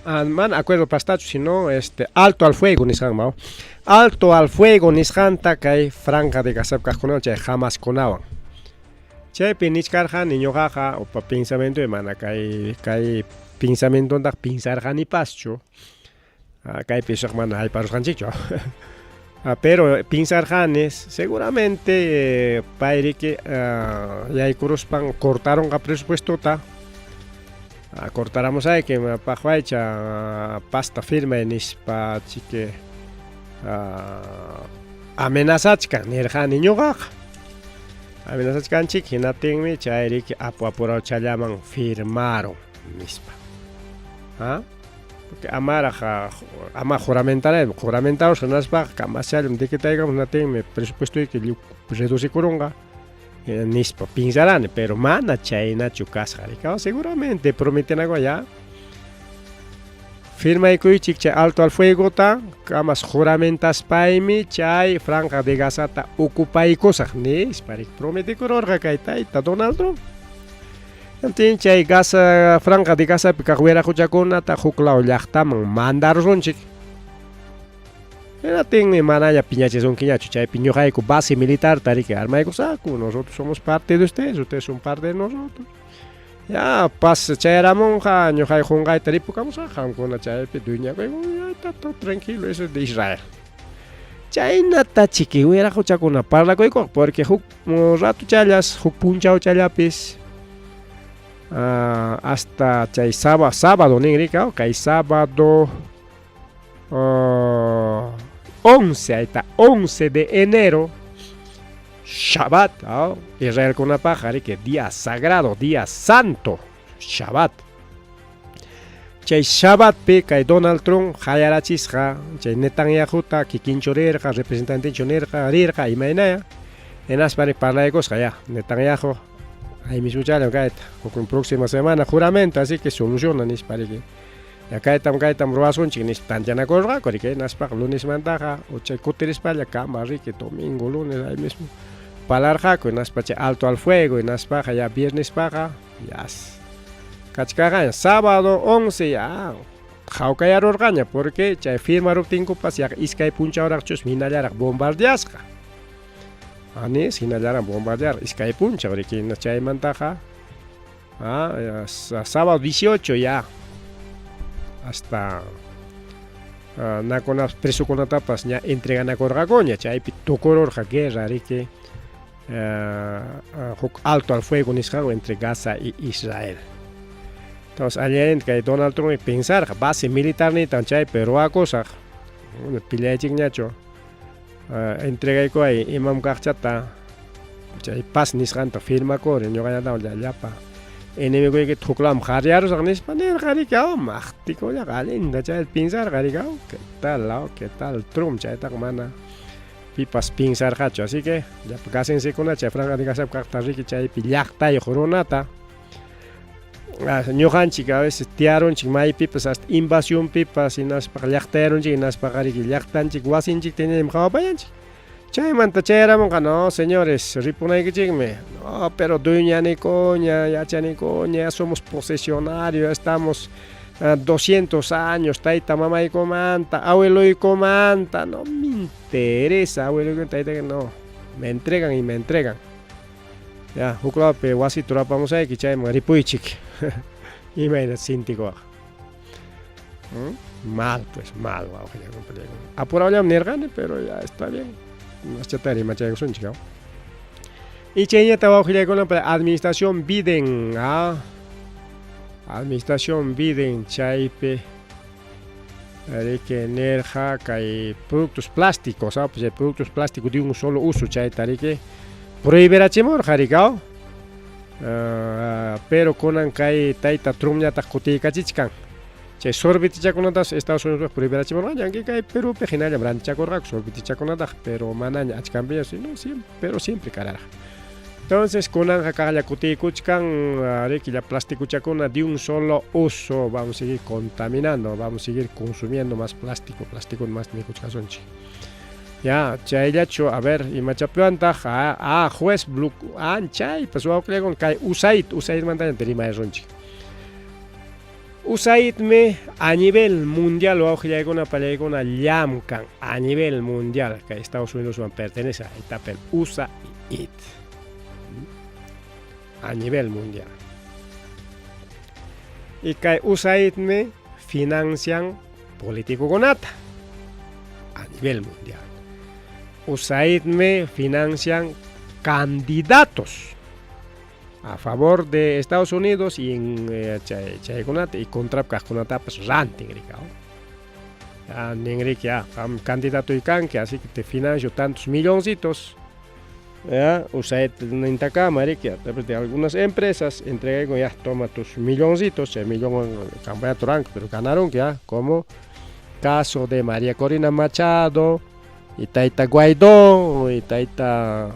Mana acuerdo pastachu, sino alto al fuego nisqanma, alto al fuego nisqanta kay Franja de Gaza kaqkunawan chay Hamaskunawan. Chaypi nichkarqani ñuqaqa upa pensamiento mana kay kay pensamientontaq pinsarqanipaschu. Kaypi mana hayparusqanchikchu. Pero pinsarqani seguramente payriki yaykuruspan cortaronqa presupuestota. Cortaramos hay que paqwaycha pasta firme nispa chike amenazachkan nirqani ñuqaqa. Amenazachkanchik hinaptinmi chayriki apu apurawchallaman firmaron nispa. ¿Ah? Porque amaraq ama juramentanaymi, juramentarusqa hinaspaqa kamaschallam decretaykamus hinaptinmi presupuestoyki lliw reducikurunqa nispa pinsarani, pero mana chaynachu kasqa rikaw seguramente prometenakuwan ya firmaykuychik chay alto al fuegota kamas juramentaspaymi chay franja de Gazata ocupaykusaq nispa riki prometekururqa kay tayta Donald Trump. Hinaptin chay Gaza franja de Gazapi kaq wiraquchakunata huk law llaqtaman mandarusunchik. Hinaptinmi manaña piñachisunkiñachu chaypi ñuqayku base militarta riki armaykusaqku, nosotros somos parte de ustedes, ustedes son parte de nosotros. Ya pas chayaramunqa ñuqayku qunqayta ripukamusaq qamkuna chaypi dueñakuyku, está todo tranquilo, eso es de Israel. Chaynata chiki wiraquchakuna parlakuykuq porque huk ratuchallas, huk punchawchallapis hasta chay sábado, sábado nin rika, kay sábado 11, ahí está, 11 de enero, Shabbat, oh, Israelkunapaq riki día sagrado, día santo, Shabbat. Chay Shabbatpi kay Donald Trump hayarachisqa chay Netanyahuta kikinchu rirqa, representantenchu nirqa, rirqa imaynaya. Hinaspa parlaykusqa ya, Netanyahu ahí mismochallam kayta, huk próxima semana juramento, así que soluciona nispa riki. Ya kaytam kaytam ruwasunchik nispa tanteanakurqaku riki, hinaspaqa lunesmantaqa chay kutirispalla kama riki domingo, lunes ahí mismo parlarqaku, hinaspa chay alto al fuego, hinaspaqa ya viernespaqa ya kachkarqaña sábado 11 ya hawkayarurqaña porque chay firmaruptinkupas yaqa iskay punchawraqchus hinallaraq bombardeasqa. Anis hinallaraq bombardear iskay punchaw riki, chaymantaqa sábado 18 ya hasta nakuna presokunatapas ña entreganakurqakuña chaypi tukururqa guerra riki huk alto al fuego nisqanku entre Gaza y Israel. Entonces allinta kay Donald Trump pensarqa base militarnitan chaypi ruwakusaq peleaychikñachu entregaykuway imam kaqchata chay paz nisqanta firmakuri ñuqañataq llapa enemigoykita huklaman qaryarusaq nispa nirqa riki maqtikullaqa allinta chay pensarqa riki qué tal, qué tal Trump chaytaqa mana pipas pensarqachu, así que llapa gazensekuna chay franja de Gazapi kaqta riki chaypi llaqtayuq runata ñuqanchik a veces tiyarunchik maypipas hasta invasionpipas hinaspaqa llaqtayarunchik hinaspaqa riki llaqtanchik wasinchikta hinallam qhawapayanchik. Chaymanta chayaramunqa no señores ripunaykichikmi, no pero dueñanikuña, yachanikuña, ya somos posesionarios, estamos 200 años tayta mamaykumanta, abueloykumanta, no me interesa abueloykuna tayta, no, me entregan y me entregan. Ya, huk lawpi wasita rurapamusayki chayman ripuychik. Imayna sintikuwaq. Mal, pues mal, wawqillakuna. Apurawllam nirqani, pero ya está bien. Aschata rimachaykusunchik. Y chayñata wawqillakuna administración Biden, administración Biden chaypi riki nirqa kay productos plásticos, pues productos plásticos de un solo uso chayta riki prohibirachimurqa riki, pero kunan kay tayta Trumpñataq kutiykachichkan. Chay sorbetichakunatas Estados Unidos prohibirachimurqaña, aunque kay Perupi hinallam rantichakurqaku sorbetichakunataqa, pero manaña achkanpiña, sino siempre, pero siempre kararqa. Entonces kunanqa kaqlla kutiykuchkan riki la plastikuchakuna de un solo uso, vamos a seguir contaminando, vamos a seguir consumiendo más plástico, plástico más mikuchkasunchik. Ya, chayllachu, a ver, imachapiwantaq, juez Blue, chaypas wawqillakuna kay USAID, USAIDmanta rimayarunchik. USAIDmi a nivel mundial wawqillaykuna pallaykuna llamkan a nivel mundial kay Estados Unidosman pertenece, ahí está el USAID a nivel mundial. Y kay USAIDmi financian políticokunata a nivel mundial. USAIDmi financian candidatos a favor de Estados Unidos y en chay chaykunata y contra kaqkunatapas rantin rika. Ya nin riki ya qam candidato kanki, así que te financio tantos milloncitos. Ya, USAID nintakama riki a través de algunas empresas entregaykun ya toma tus milloncitos, chay millonwan campañata ruranku pero ganarunki ya como caso de María Corina Machado y tayta Guaidó y tayta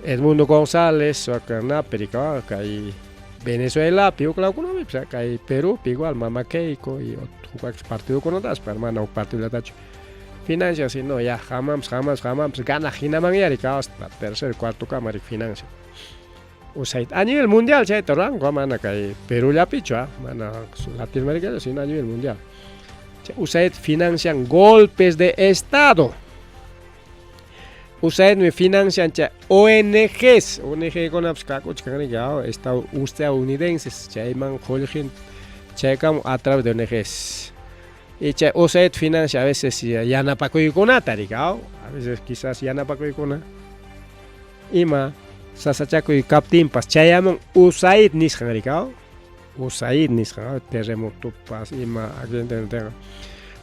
Edmundo González napi riki kay Venezuelapi huk lawkunapipas kay Perupi igual mama Keiko y huk partidokunatapas pero mana huk partidollatachu financian sino ya qammanpas qammanpas qammanpas ganaq hinamanyá riki hasta tercer cuarto kama riki financian USAID a nivel mundial chayta ruranku mana kay Perullapichu mana Latinoamericallachu sino a nivel mundial. Chay USAID financian golpes de estado. USAIDmi financian chay ONGs, ONG-kunapas kakuchkan riki estadounidenses chayman qullqin chaykamun a través de ONGs. Y chay USAID financia a veces yanapakuykunata riki a veces quizás yanapakuykuna ima sasachakuy kaptinpas chayamun USAID nisqan riki USAID nisqan terremotopas ima accidente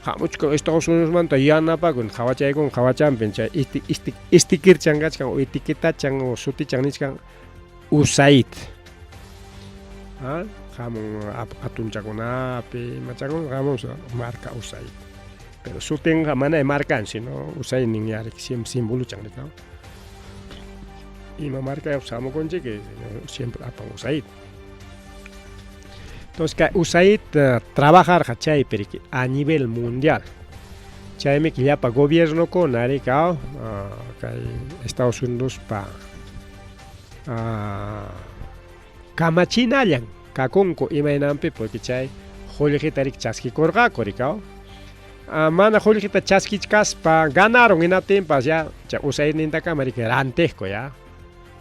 hamuchkan Estados Unidosmanta yanapakun qawachaykun qawachanpin chay istikirchan kachkan o etiquetachan o sutichan nichkan USAID. Hamun hatunchakunapi imachakun hamun marca USAID. Pero sutinqa mana marcan sino USAID ninña riki siempre simboluchan riki. Ima marcayuqpas hamukunchik siempre apan USAID. Entonces kay USAID trabajarqa chaypi riki a nivel mundial. Chaymi llapa gobiernokuna riki kay Estados Unidospa kamachinallan kakunku imaynanpi porque chay qullqita riki chaskikurqaku riki mana qullqita chaskichkaspa ganaron hinaptinpas ya chay USAIDnintakama riki rantiqku ya.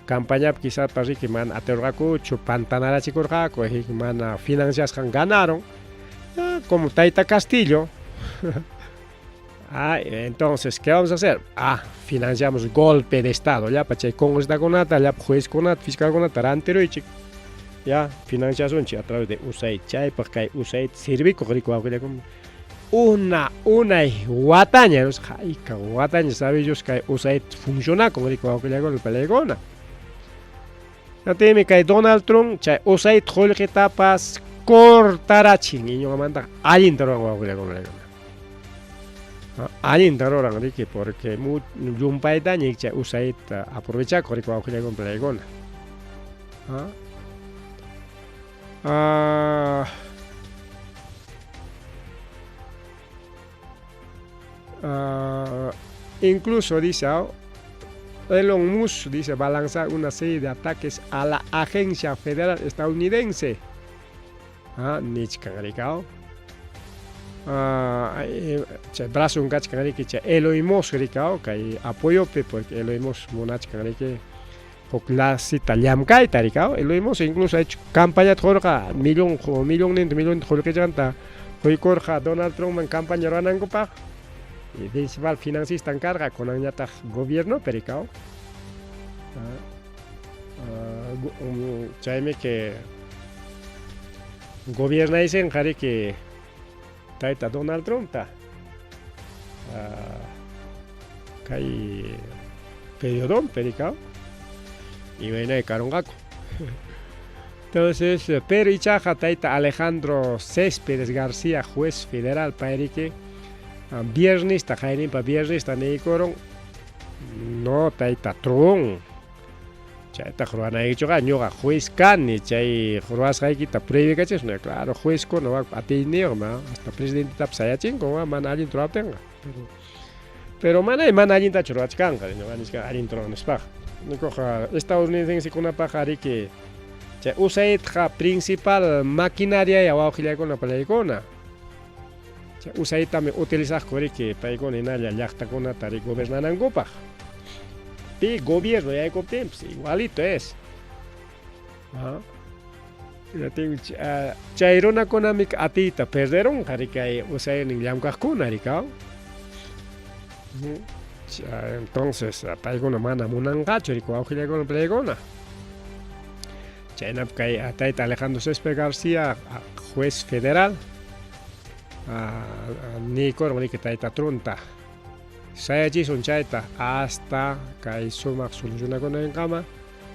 Campañapi quizás riki mana atirqakuchu pantanarachikurqaku mana financiasqan ganaron ya, como Tayta Castillo. Entonces, ¿qué vamos a hacer? Financiamos golpe de estado, llapa chay congresitakunata, llapa juezkunata, fiscalkunata rantiruychik. Ya, financiasunchik a través de USAID. Chaypaq kay USAID servikuq riki wawqillakuna. Una unay wataña, hayka wataña sabe Dios kay USAID funcionakun riki wawqillakuna palaykuna. Natimi kay Donald Trump chay USAID qullqitapas cortarachin iñuqamantaqa allinta ruran wawqillakuna. Allinta ruran riki porque llumpaytaña chay USAID aprovechakuq riki wawqillakuna palaykuna. Incluso dice Elon Musk dice va a lanzar una serie de ataques a la agencia federal estadounidense. Nichkan riki chay brazon kachkan riki chay Elon Musk riki kay apoyopi porque Elon Musk munachkan riki huk lasita llamkayta riki Elon Musk incluso ha hecho campañata qurqa millón millonninta millonninta qullqichanta quykurqa Donald Trumpman campaña ruwanankupaq. Y principal financista karqa kunanñataq gobiernopi riki chaymi que gobiernaysinqa riki tayta Donald Trumpta kay periodonpi riki imaynay karunqaku. Entonces, pero ichaqa tayta Alejandro Céspedes García, juez federal, pay riki viernesta qayninpa viernesta niykurun no tayta Trump chaytaq ruwanaykichuqa ñuqa juez kani chay ruwasqaykita prohibikachisaq. Claro, juezkuna atiyniyuqmi hasta presidentetapas sayachinku mana allinta ruwaptinqa. Pero manay mana allintachu ruwachkanqa ñuqa nichkani allinta ruwan nispaqa. Nikuqa estadounidensekunapaqqa riki chay USAIDqa principal maquinaria wawqillaykuna palaykuna. Chay USAIDtami utilizaqku riki paykuna hinalla llaqtakunata riki gobernanankupaq. Pi gobierno yaykuptinpas igualito es. Chay runakunami atiyta perderunqa riki kay USAIDnin llamkaqkuna riki. Entonces paykuna mana munanqachu riki wawqillaykuna palaykuna. Chaynapi kay tayta Alejandro Céspedes García, juez federal, niykurun riki tayta Trumpta. Sayachisun chayta hasta kay sumaq solucionakunankama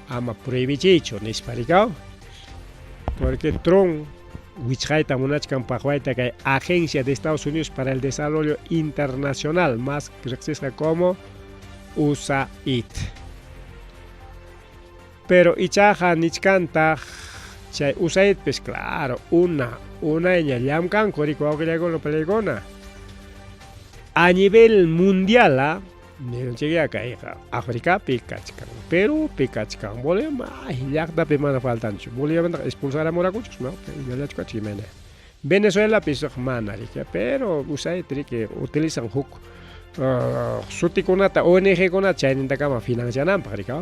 ama prohibichiychu nispa rikaw. Porque Trump wichqayta munachkan paqwayta kay Agencia de Estados Unidos para el Desarrollo Internacional, más riqsisqa como USAID. Pero ichaqa nichkantaq chay USAIDpis, claro, una unayña llamkanku riki wawqillaykuna palaykuna. A nivel mundial, ¿ah? Niranchikya kayqa Africapi kachkan, Perúpi kachkan, Bolivia, ay, llaqtapi mana faltanchu. Boliviamantaqa expulsaramurakuchus, no? Imallachu kachkan imayna. Venezuelapis mana riki, pero USAID riki utilizan huk sutikunata, ONG-kunata chaynintakama financiananpaq riki.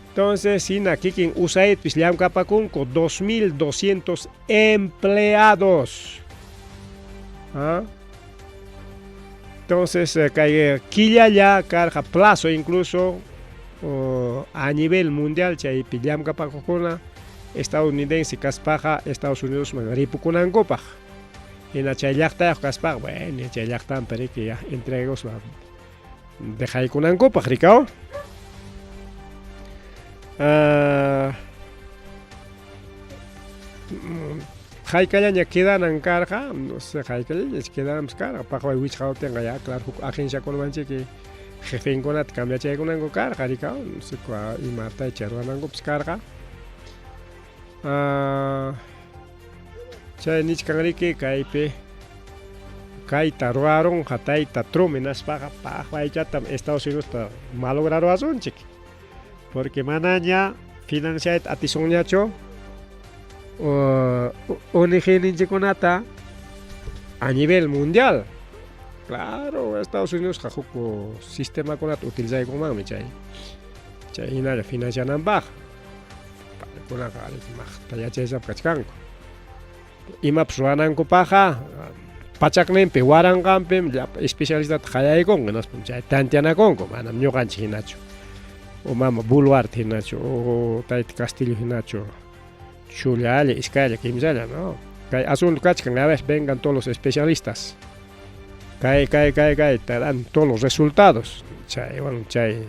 Entonces, hina kikin USAIDpis llamkapakunku 2.200 empleados. ¿Ah? Entonces, kay killalla karqa plazo incluso a nivel mundial chaypi llamkapakuqkuna estadounidense kaspaqa Estados Unidosman ripukunankupaq. Hina chay llaqtayuq kaspaqa, bueno, chay llaqtanpi riki ya entreguspa dejaykunankupaq rikaw. Haykallaña quedanan karqa, no sé, haykallaña quedananpas karqa, paqway wichqawtinqa ya, claro, huk agenciakunamanchiki jefenkunata cambiachaykunanku karqa, rikaw, no sé imata chay ruwanankupas karqa. Chay nichkan riki kaypi kayta ruwarunqa tayta Trump hinaspaqa paqwaychatam Estados Unidosta malograruwasunchik. Porque manaña financiayta atisunñachu ONG-ninchikkunata a nivel mundial. Claro, Estados Unidosqa huk sistemakunata utilizaykunmanmi chay chay hinalla financiananpaq. Paykunaqa maqta yachaysapa kachkanku. Imapas ruwanankupaqqa pachakninpi waranqanpim llapa especialistata qayaykunku hinaspa chay tanteanakunku, manam ñuqanchik hinachu o mama Boluarte hinachu o tayta Castillo hinachu chullalla, iskaylla, kimsalla, no. Kay asunto kachkan, a ver, vengan todos los especialistas. Kay, kay, kay, kay, te dan todos los resultados. Chaywan chay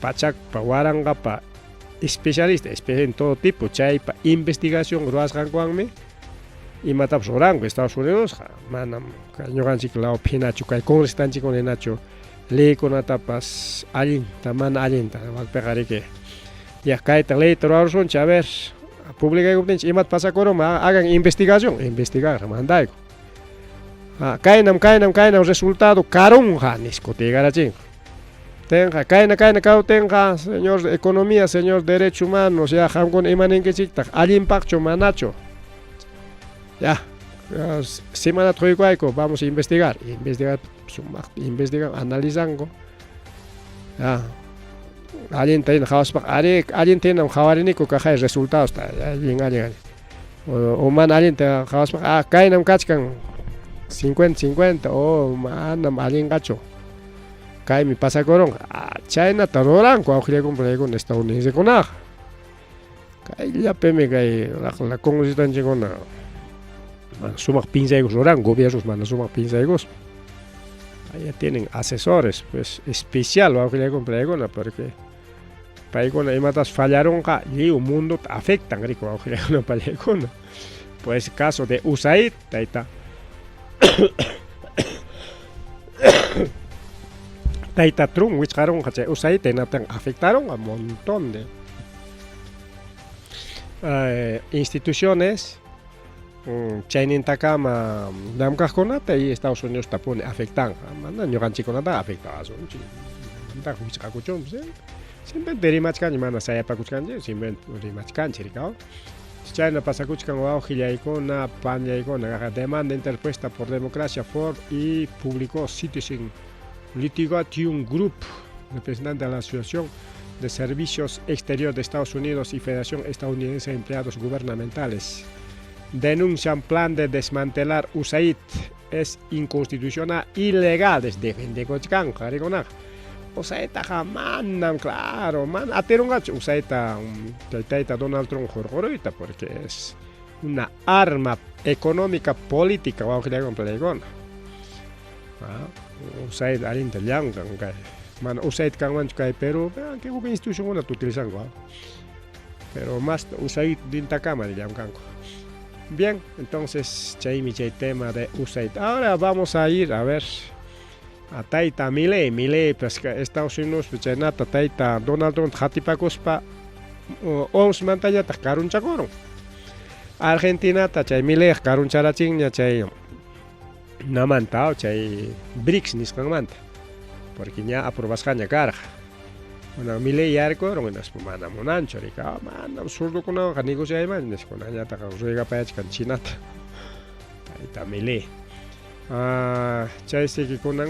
pachakpa, waranqapa especialista, en todo tipo, chaypa investigación ruwasqankuwanmi imatapas ruranku Estados Unidosqa. Manam kay ñuqanchik lawpi hinachu, kay congresistanchikkuna hinachu leykunatapas allinta, mana allinta, wakpiqa riki. Ya kayta leyta ruwarusunchik, a ver, publicaykuptinchik imata pasakurunman, hagan investigación, investigar mandayku. Kaynam, kaynam, kaynam resultado karunqa nispa kutiykarachinku. Tenqa kayna kayna kawtinqa, señor economía, señor derecho humanos, ya qamkuna ima ninkichiktaq, allinpaqchu manachu. Ya, semanata quykuwayku, vamos a investigar. Investigar, sumaqta investigan, analizanku. Ya, allinta hina qhawaspaqa, ari, allinta hinam qhawariniku kaqay resultadosta, allin, allin, allin. O mana allinta qhawaspaqa, kaynam kachkan 50-50, o manam allinqachu. Kaymi pasakurunqa. Chaynata ruranku awqillakuna estadounidensekunaqa. Kayllapimi kay la congresistanchikkuna mana sumaq pinsaykus ruranku, gobiernos mana sumaq pinsaykuspa. Allá tienen asesores, pues, especial wawqillaykuna porque paykuna imatas fallarunqa lliw mundota afectan riki wawqillaykuna pallaykuna. Pues caso de USAID, tayta tayta Trump wichqarunqa chay USAID hinaptinqa afectarunqa montón de instituciones chaynintakama llamkaqkunata y Estados Unidos puni afectanqa, mana ñuqanchikkunataqa afectawasunchik. Manataq wichqakuchunpas, simplemente rimachkanchik, mana sayapakuchkanchik, simplemente rimachkanchik rikaw. Chayna pasakuchkan wawqillaykuna, panillaykuna, demanda interpuesta por Democracia for y publicó Citizen Litigation Group, representante de la Asociación de Servicios Exterior de Estados Unidos y Federación Estadounidense de Empleados Gubernamentales. Denuncian plan de desmantelar USAID. Es inconstitucional, ilegal, defendekuchkanku qarikunaqa. USAIDtaqa manam, claro, mana atirunqachu USAIDta tayta Donald Trump hurquruyta, porque es una arma económica política wawqillaykuna palaykuna. USAID allinta llamkan kay mana USAID kanmanchu kay Perú huk institucionkunata utilizanku pero más USAID dintakama llamkanku. Bien, entonces chaymi chay tema de USAID. Ahora vamos a ir a ver a tayta Milei. Milei pues Estados Unidos chaynata tayta Donald Trump qatipakuspa OMS-mantañataq karunchakurun. Argentinata chay Milei karuncharachinña chay namanta chay BRICS nisqanmanta porque ña aprobasqaña karqa. Mana Milei yarkurun hinaspa mana munanchu rika manam zurdukunawanqa negociaymanchu nispa kunanñataq ruegapayachkan Chinata tayta Milei. Chaysi kunan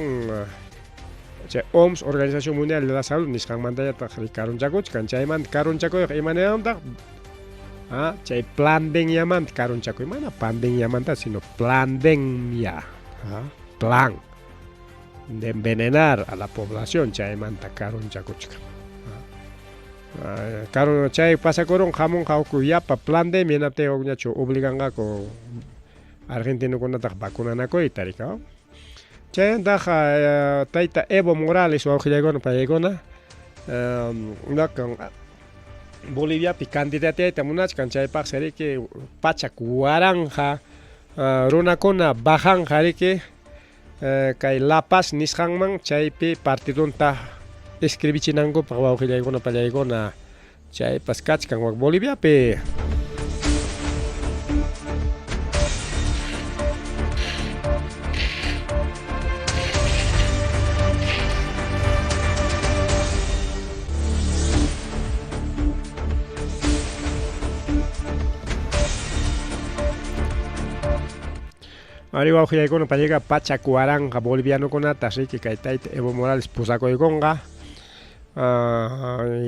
chay OMS, Organización Mundial de la Salud nisqanmantañataq karunchakuchkan. Chaymanta karunchakuyqa imanayantaq chay plandemiamanta karunchakuy, mana pandemiamanta sino plandemia, plan de envenenar a la población, chaymanta karunchakuchkan. Chay pasakurun hamunqa huk yapa plandemia hinaptin hukñachu obliganqaku argentinokunataq vacunanakuyta rika. Chaymantaq tayta Evo Morales wawqillaykuna paykuna Boliviapi candidateayta munachkan chaypaqsi riki 100,000 runakuna bajanqa riki kay La Paz nisqanman chaypi partidunta escribichinankupaq wawqillaykuna pallaykuna chaypas kachkan wak Boliviapi. Ari wawqillaykuna pallayqa 100,000 bolivianokunata riki kay tayta Evo Morales pusakuykunqa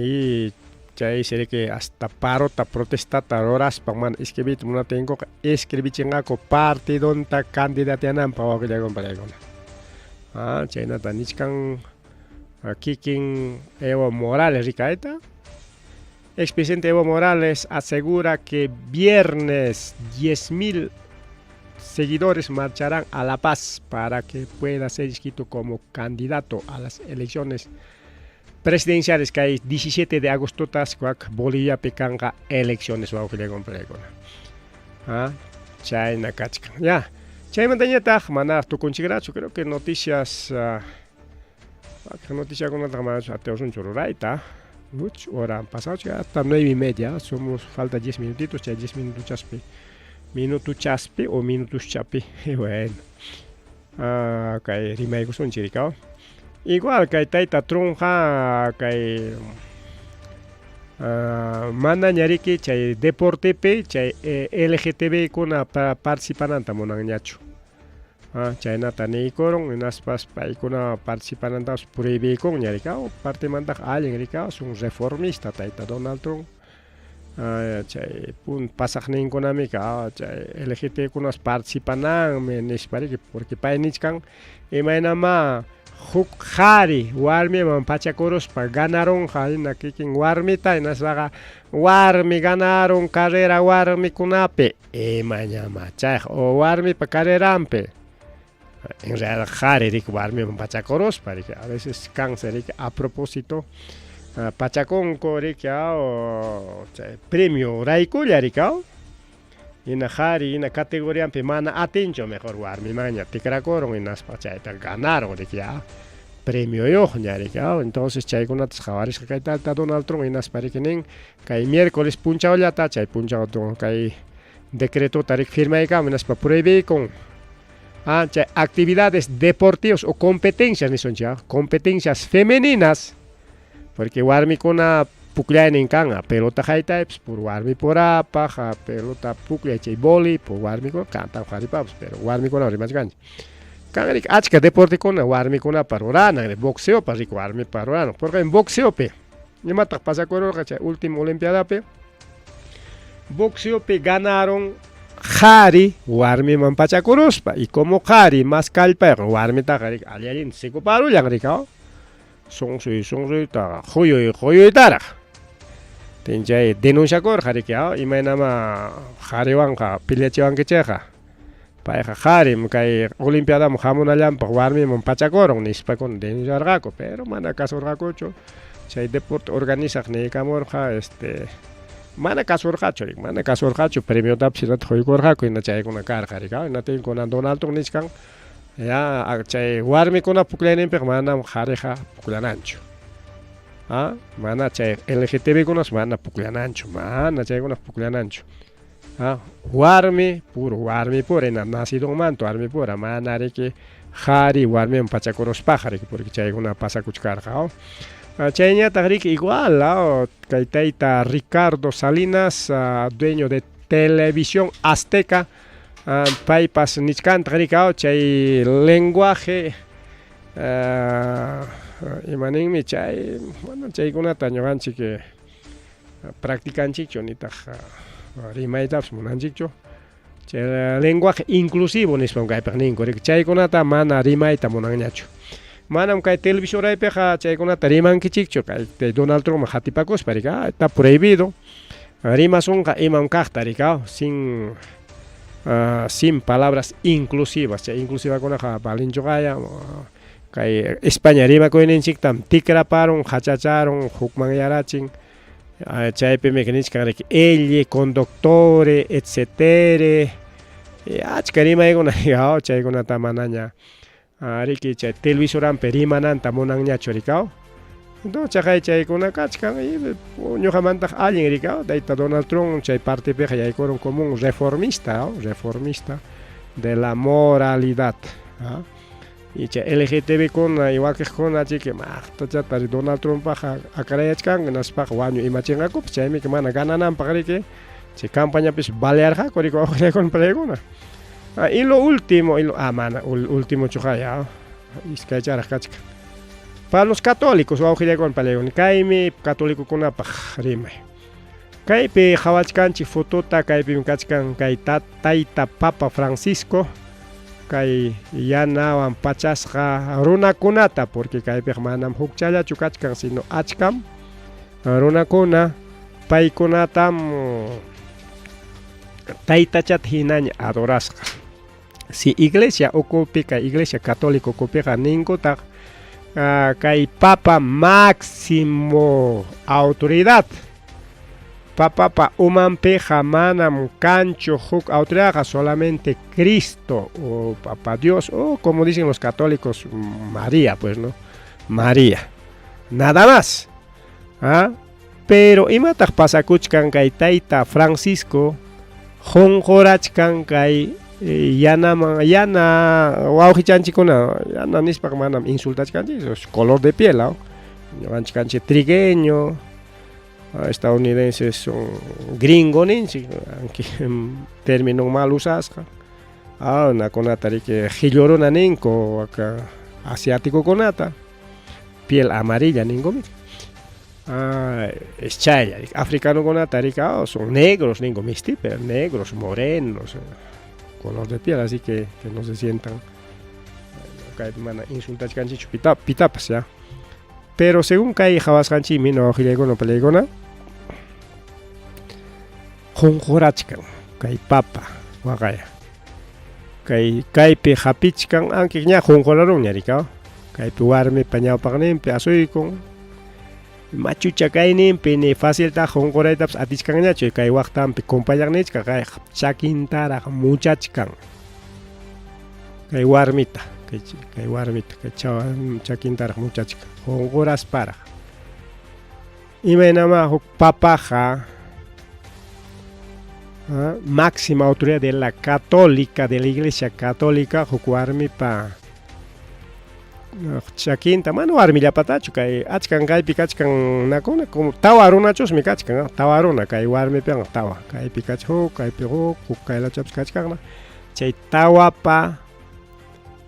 y chaysi riki hasta parota protestata ruraspa mana escribiyta munaptinkuqa escribichinqaku partidunta candidateananpaq wawqillaykuna pallaykuna. Chaynata nichkan kikin Evo Morales rikayta. Expresidente Evo Morales asegura que viernes 10,000 seguidores marcharán a La Paz para que pueda ser inscrito como candidato a las elecciones presidenciales que hay 17 de agosto taskuak Boliviapi kanqa elecciones wawqillaykuna pallaykuna. Chayna kachkan. Ya. Chaymantañataq manaraq tukunchikrachu, creo que noticias noticiakunataqa manachu atiwasunchu rurayta. Mucho hora han pasado ya hasta 9:30, somos falta 10 minutitos, chay 10 minutos minuto chaspi o minutos chapi. Bueno. Kay rimaykusunchik rikaw. Igual kay tayta Trumpqa kay manaña riki chay deportepi chay LGTB kuna participananta munanñachu. Chaynata niykurun hinaspas paykuna participanantapas prohibiykunña rikaw. Partemantaqa allin rikaw, es un reformista tayta Donald Trump. Chay pasaqninkunamika chay LGTB kunas participananmi nispa riki porque pay nichkan imaynamá huk qhari warmiman pachakuruspa ganarunqa hina kikin warmita hinaspaqa warmi ganarun carrera warmikunapi imañamá chayqa o warmipa carreranpi en realidad qhari riki warmiman pachakuruspa riki a veces kansi riki a propósito pachakunku riki chay premio raykulla riki hina qhari hina categorianpi mana atinchu mejor warmimanña tikrakurun hinaspa chayta ganarun riki premioyuqña riki entonces chaykunatas qhawarisqa kay tayta Donald Trump hinaspa riki nin kay miércoles punchawllata chay punchaw kay decretota riki firmaykamun hinaspa prohibiykun chay actividades deportivas o competencias nisunchik competencias femeninas porque warmikuna pukllaynin kan pelota haytaypas puro warmi purapaq pelota pukllay chay vóley puro warmikuna kantan qharipapas pero warmikuna rimachkanchik kan riki achka deportekuna warmikunapa ruranan boxeopas riki warmipa ruranan porque en boxeopi imataq pasakururqa chay último olimpiadapi boxeopi ganaron qhari warmiman pachakuruspa y como qhari más kallpayqa warmitaqa riki alli allinta sikuparullan riki sunsuy sunsuytaqa quyuy quyuytaraq tin chay denunciakurqa riki imaynama qhariwanqa peleachiwankichikqa Payqa qarim kay olimpiadaman hamunallanpaq warmiman pachakurun nispakuna denunciarqaku, pero mana kasurqakuchu. Chay deporte organizaq niykamurqa este mana kasurqachu, mana kasurqachu, premiotapas hinata quykurqaku, hina chaykuna karqa riki. Hinatin kunan Donald Trump nichkan ya chay warmikuna pukllayninpiqa manam qariqa pukllananchu. Ah, mana chay LGTB kunas mana pukllananchu, mana chaykuna pukllananchu. Ah, warmi puro warmi pura hina nacidonmanta warmi pura mana riki qari warmiwan pachakuruspaqa riki porque chaykuna pasakuchkarqa. Chayñataq riki igual kay tayta Ricardo Salinas, dueño de Televisión Azteca, paypas nichkantaq riki chay lenguaje imaninmi chay mana chaykunata ñuqanchik practicanchikchu nitaq rimaytapas munanchikchu. Chay lenguaje inclusivo nispam kaypaq ninku riki chaykunata mana rimayta munanñachu. Manam kay televisoraypiqa chaykunata rimankichikchu kay Donald Trumpman hatipakuspa riki está prohibido. Rimasunqa imam kaqta riki sin palabras inclusivas. Chay inclusivakunaqa valinchuqaya kay España rimakuyninchiktam tikraparun, hachacharun, hukmanyarachin. Chaypimi nichkan riki elle, conductore, etcétera. Achka rimaykuna chaykunata manaña riki chay televisoranpi rimananta munanñachu riki. Entonces chaqay chaykuna kachkan ñuqamantaq allin riki tayta Donald Trump chay partipiqa yaykurun como un reformista, reformista de la moralidad. Y chay LGTB kuna y wakiqkuna chiki maqtachata Donald Trumppaqa akarayachkanku hinaspaqa wañu imachinqakupas chaymi mana ganananpaq riki chay campañapis balearqaku riki wawqillaykuna paykuna. Y lo último, y lo, mana último chuqaya iskaycharaq kachkan. Para los católicos wawqillaykuna paykuna kaymi católicokunapaq rimay. Kaypi qhawachkanchik fotota kaypim kachkan kay tayta Papa Francisco kay yanawan pachasqa runakunata porque kaypiqa manam hukchallachu kachkan sino achkam runakuna paykunatam taytachata hinaña adorasqa. Si iglesia ukupi kay iglesia católica ukupiqa ninkutaq kay papa máximo autoridad. Papapa umanpiqa manam kanchu huk autoridadqa solamente Cristo o Papa Dios o como dicen los católicos María, pues no, María. Nada más. ¿Ah? Pero imataq pasakuchkan kay tayta Francisco qunqurachkan kay yanaman yana wawqichanchikkuna yana nispaqa manam insultachkanchik color de piel, ñuqanchik kanchik trigueño, estadounidenses son gringo ninchik, aunque término mal usasqa. Nakunata riki qhilluruna ninku aka asiáticokunata, piel amarilla ninkumi. Es chaylla, africanokunata riki son negros ninku misti, pero negros, morenos, color de piel, así que no se sientan kaypi mana insultachkanchikchu pitapas ya. Pero según kay qhawasqanchikmi wawqillaykuna palaykuna qunqurachkan kay papa waqaya. Kay kaypi hapichkan aunque ña qunqurarunña riki kaypi warmipa ñawpaqninpi asuykun machucha kayninpi ni facilta qunquraytapas atichkanñachu kay waqtanpi compañaqnichka kay chakintaraq muchachkan kay warmita kay warmita kay chakintaraq muchachkan qunqurasparaq. Imaynama huk papaqa máxima autoridad de la católica, de la iglesia católica, huk warmipa chakinta, mana warmillapatachu kay achkan kaypi kachkan nakuna como tawa runachusmi kachkan, tawa runa kay warmipiqa tawa, kaypi kachkan huk, kaypi huk, huk kaylachapas kachkanna. Chay tawapa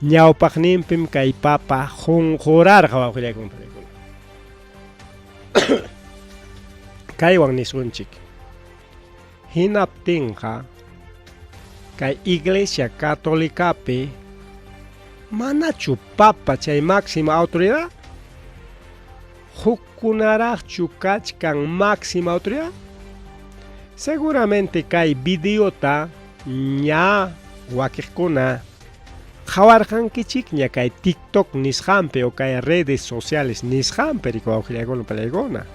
ñawpaqninpim kay papa qunqurarqa wawqillaykuna paykuna. Kaywan nisunchik. Hinaptinqa kay iglesia católicapi manachu papa chay máxima autoridad? Hukkunaraqchu kachkan máxima autoridad? Seguramente kay videota ña Wakiqkuna qhawarqankichikña kay TikTok nisqanpi o kay redes sociales nisqanpi riki wawqillaykuna palaykuna.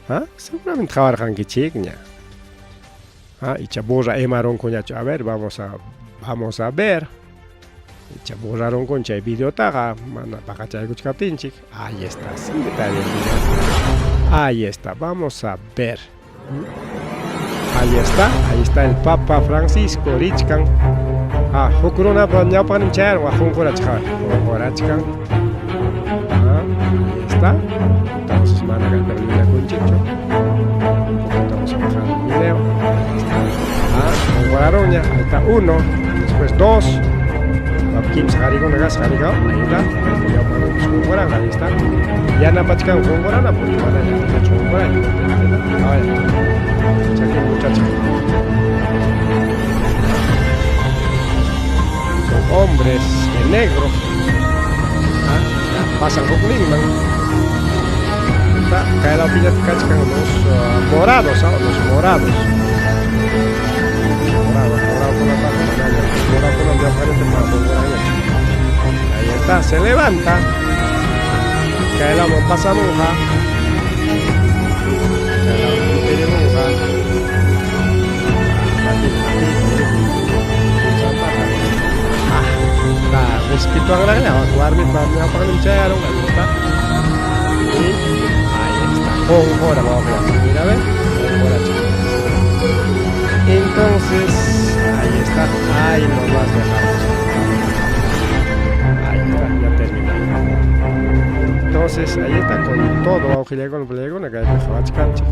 ¿Ah? Seguramente qhawarqankichikña. ¿Ah? Icha borra imarunkuñachu. A ver, vamos a vamos a ver. Icha borrarunkun chay videotaqa mana paqachaykuchkaptinchik. Ahí está, sigue todavía el video. Ahí está, vamos a ver. Ahí está, ahí está el Papa Francisco richkan. Ah, huk runapa ñawpaqnin chayarun, qunqurachkan. Qunqurachkan. Ah, ahí está. Entonces mana kaypi llullakunchikchu. Un poquito vamos a bajar el video. Ahí está. Ah, qunqurarunña. Ahí está uno, después dos. Kimsa qarikuna kasqa rikaw. Ahí está. Ñawpaqninpas qunquran, ahí está. Yanapachkan qunqurana porque mana llaqtachu qunquran. Chaki muchacha. Son hombres de negro. Ah, pasan hukninman. Está, kay lawpiñataq kachkan los morados, ¿ah? Los morados. Los morados, moradokunataqa manaña, moradokuna ñawpaqninta mana qunquranñachu. Ahí está, se levanta. Kay lawman pasamunqa. Kay lawman kutirimunqa. Ah, está respetuanraqña warmipa ñawpaqnin chayarun, ahí está. Y ahí está, qunqura wawqillam. Mira a ver, qunqurachkan. Entonces, ahí está, ahí nomás dejamos. Ahí está, ya terminó. Entonces, ahí está con todo wawqillaykuna palaykuna kaypi qhawachkanchik.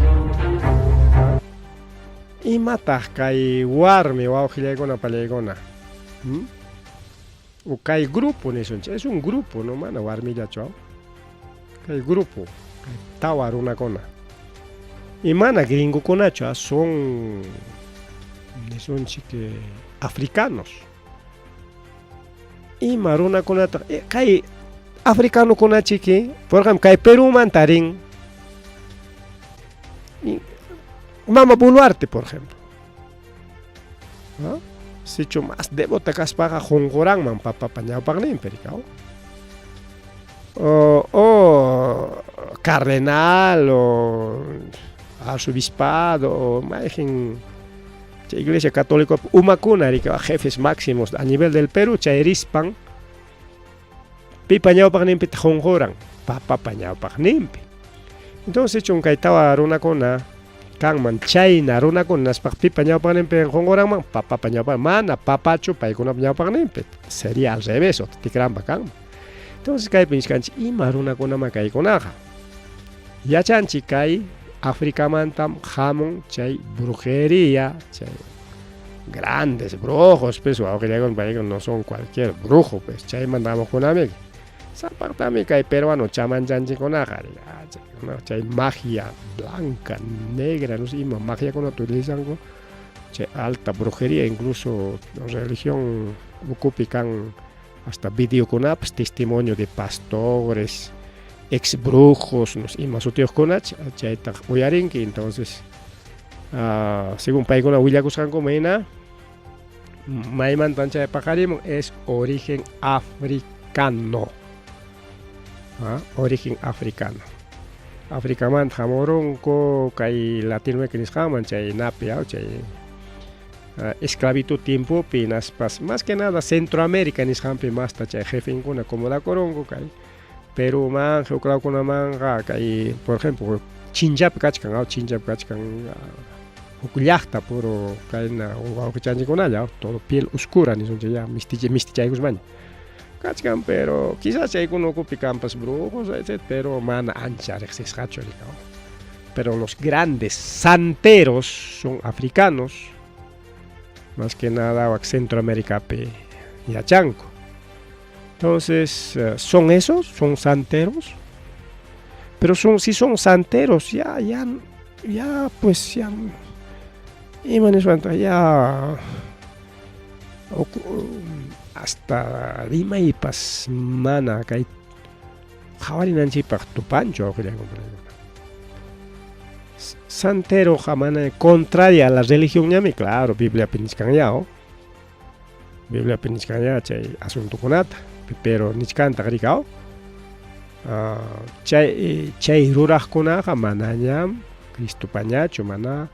Imataq kay warmi wawqillaykuna palaykuna? O kay grupo nisunchik, es un grupo, no mana warmillachu, kay grupo, kay tawa runakuna. Y mana gringokunachu, son nisunchik africanos. Ima runakunataq kay africanokunachiki, por ejemplo, kay Perumanta rin Mama Boluarte, por ejemplo. ¿Ah? Sichu más devota kaspaqa qunquranman papapa ñawpaqninpi rikaw. O cardenal o arzobispado o mayqin chay iglesia católica umakuna rikaw, jefes máximos a nivel del Perú chay rispan pipa ñawpaqninpitaq qunquran, papapa ñawpaqninpi. Entonces kay tawa runakuna kanman chayna runakuna naspaq pipa ñawpaqninpi qunquranman, papapa ñawpaqninpi, mana papachu paykunapa ñawpaqninpi, sería al revés o tikranpa kanman. Entonces kaypi nichkanchik ima runakunama kaykunaqa. Yachanchik kay Africamantam hamun chay brujería, chay grandes brujos, pues wawqillaykuna paykuna no son cualquier brujo, pues chaymanta hamuqkunami. Sapaqtami kay peruano chamanchanchikkunaqa, chay magia blanca, negra, no sé ima magiakunata utilizanku, chay alta brujería, incluso religión ukupi kan hasta videokunapas testimonio de pastores, ex brujos, no sé ima sutiyuqkunach, chaytaq uyarinki. Entonces, según paykuna willakusqankuman hina, maymantan chay paqarimun es origen africano. ¿Ah? Origen africano. Africamanta hamurunku kay Latinoamérica nisqanman chay napi, chay esclavitud tiempopi hinaspas más que nada Centroamérica nisqanpi masta chay jefenkuna acomodakurunku kay Peruman, huk lawkunamanqa kay, por ejemplo, Chinchapi kachkan, Chinchapi kachkan huk llaqta puro kayna wawqichanchikkunalla, todo piel oscura nisunchik ya mistichaykuspaña. Kachkan, pero quizás chaykuna ukupi kanpas brujos, etc., pero mana ancha riqsisqachu rikaw. Pero los grandes santeros son africanos, más que nada wak Centroaméricapi yachanku. Entonces, ¿son esos? ¿Son santeros? Pero si son santeros, ya, ya, ya, pues, ya, ima niswantaq, ya, hasta rimaypas mana kay qhawarinanchikpaq tupanchu wawqillaykuna. Santero mana contraria a la religión ñami, claro, Bibliapi nichkan ya. Bibliapi nichkanyá chay asuntokunata, pero nichkantaq rikaw chay chay ruraqkunaqa manañam Cristopañachu, mana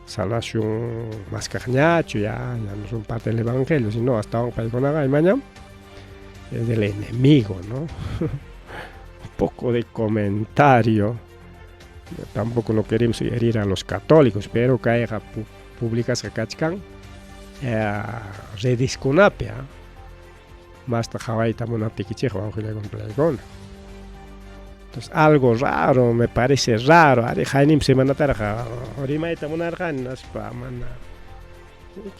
salvación maskaqñachu, ya, ya no son parte del evangelio, sino astawan paykunaqa imañam es del enemigo, ¿no? Un poco de comentario. Tampoco no queremos herir a los católicos, pero kayqa publicasqa kachkan redeskunapi, masta qhawayta munaptikichikqa wawqillaykuna palaykuna. Entonces algo raro, me parece raro, ari qayninpi semanataraq rimayta munarqani nispa mana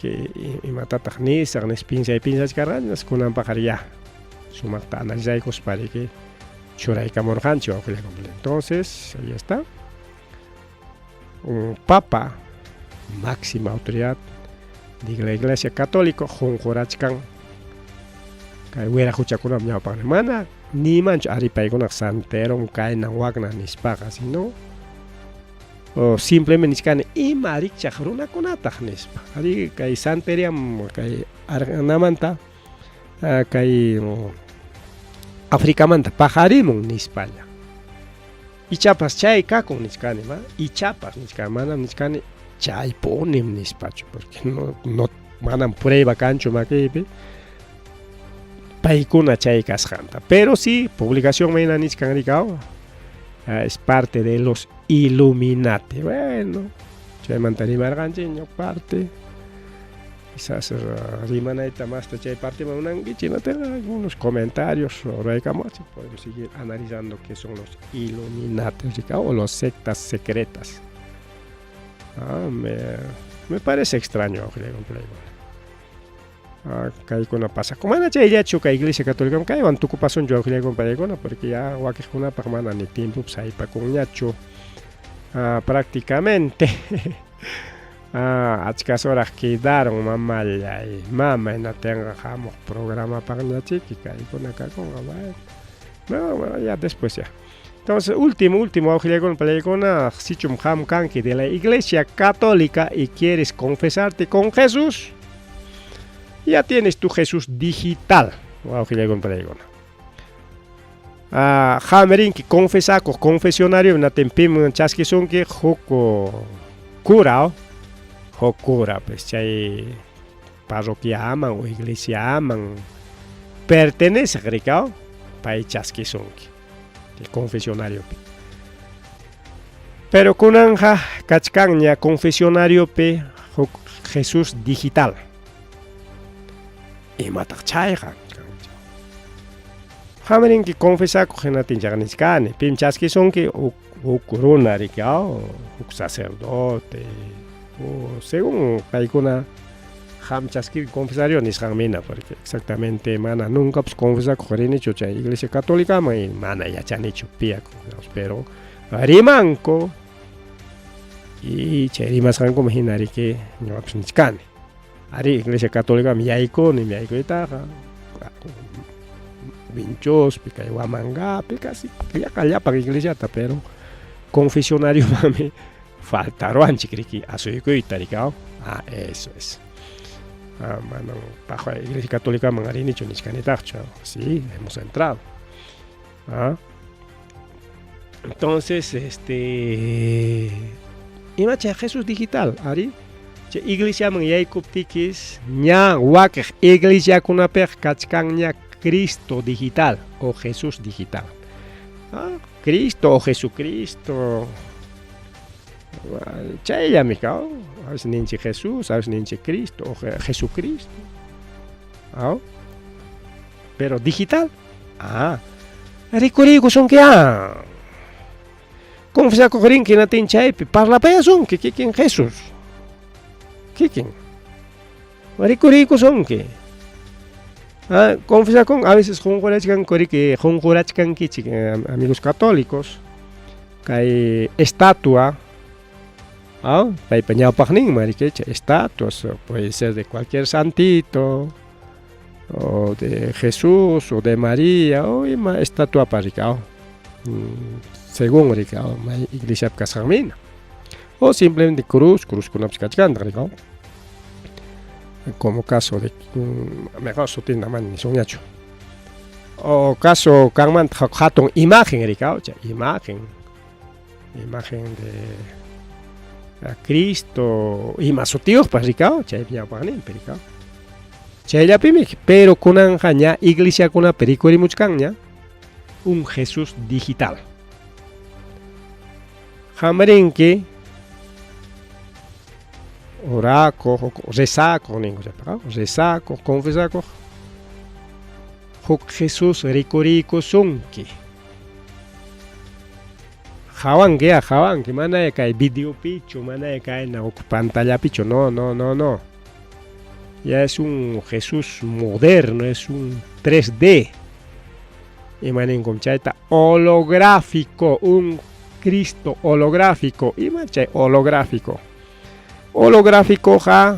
que imatataq nisaq nispa pinsay pinsachkarqani nispa kunanpaq ari ya sumaqta analizaykuspa riki churaykamurqanchik wawqillaykuna. Entonces, ahí está. Un papa, máxima autoridad de la Iglesia Católica, qunqurachkan kay wiraquchakunap ñawpaqnin. Mana nimanchu ari paykunaqa santeron kaynan waknan nispaqa, sino o simplemente nichkani ima rikchaq runakunataq nispa. Ari kay santeriam kay arnamanta kay Africamanta paqarimun nispalla. Ichapas chay kakun nichkani, ma ichapas nichkani, manam nichkani chaypunim nispachu, porque no, no manam prueba kanchu makiypi paykuna chay kasqanta. Pero sí, publicación mayna nichkan rikaw, es parte de los Illuminati. Bueno, chaymanta rimarqanchikña parte. Quizás rimanayta masta chay partiman munankichik, hinaptinqa algunos comentarios ruraykamuwachik, podemos seguir analizando qué son los Illuminati rikaw o las sectas secretas. Me parece extraño, kaykuna pasakun. Mana chayllachu kay Iglesia Católica kaywan tukupasunchu wawqillaykuna porque ya wakiqkunapaq mana ni tiempopas haypakunñachu prácticamente. Achkas horas quedaron, mamallay, mama, hinatinqa hamuq programapaqñachiki kaykuna kakunqa. Bueno, no, bueno, ya después ya. Entonces, último, último, wawqillaykuna palaykuna, sichum qam kanki de la Iglesia Católica y quieres confesarte con Jesús, ya tienes tu Jesús digital, wawqillaykuna palaykuna. Qam rinki confesakuq confesionario natin pim chaskisunki huk cura, huk cura, pues chay parroquiaman o iglesiaman pertenece rikaw, pay chaskisunki el confesionariopi. Pero kunanja kachkanña confesionariopi huk Jesús digital. Imataq chayqa? Qam rinki confesakuq hinatin chaqa nichkani, pim chaskisunki huk runa riki, huk sacerdote o según paykuna qam chaski confesario nisqanmina, porque exactamente mana nunca pues confesakuq rinichu chay Iglesia Católica y mana yachanichu piya, pero rimanku y chay rimasqankuman hina riki ñuqapas nichkani. Ari Iglesia Católica yaykuni, yaykuytaqa Vinchospi, kay Huamangapi, casi yaqa llapan iglesiata, pero confesionariomanmi faltaruwanchik riki asuykuyta rikaw. Eso es. Manam paqa Iglesia Católicaman rinichu nichkanitaqchu. Sí, hemos entrado. Entonces, ima chay Jesús digital, ari? Chay iglesiaman yaykuptikis ña wakiq iglesiakunapiq kachkanña Cristo digital o Jesús digital. Cristo o Jesucristo. Chayllami kaw. A veces ninchik Jesús, a veces ninchik Cristo o Jesucristo. Pero digital. Rikuriykusunkiya. Confesakuq rinki hinatin chaypi parlapayasunki kikin Jesús. Kikin. Rikuriykusunki. Confesakun a veces qunqurachkanku riki, qunqurachkankichik amigos católicos. Kay estatua, paypa ñawpaqninman riki, chay estatuas puede ser de cualquier santito o de Jesús o de María o ima estatuapa riki, según riki, may iglesiapi kasqanmina. O simplemente cruz, cruzkunapas kachkantaq riki. Como caso de mejor sutinta mana nisunñachu. O caso kanmanta hatun imagen rikaw, chay imagen. Imagen de Cristo ima sutiyuqpas rikaw, chay ñawpaqninpi rikaw. Chayllapimi, pero kunanqa ña iglesiakunapi rikurimuchkanña un Jesús digital. Qamrinki orakuq, rezakuq ninku chaypiqa, rezakuq, confesakuq, huk Jesús rikuriykusunki. Qhawanki ya, qhawanki, manaya kay videopichu, manaya kayna huk pantallapichu, no, no, no, no. Ya es un Jesús moderno, es un 3D. Ima ninkum chayta holográfico, un Cristo holográfico. Ima chay holográfico. Holográficoqa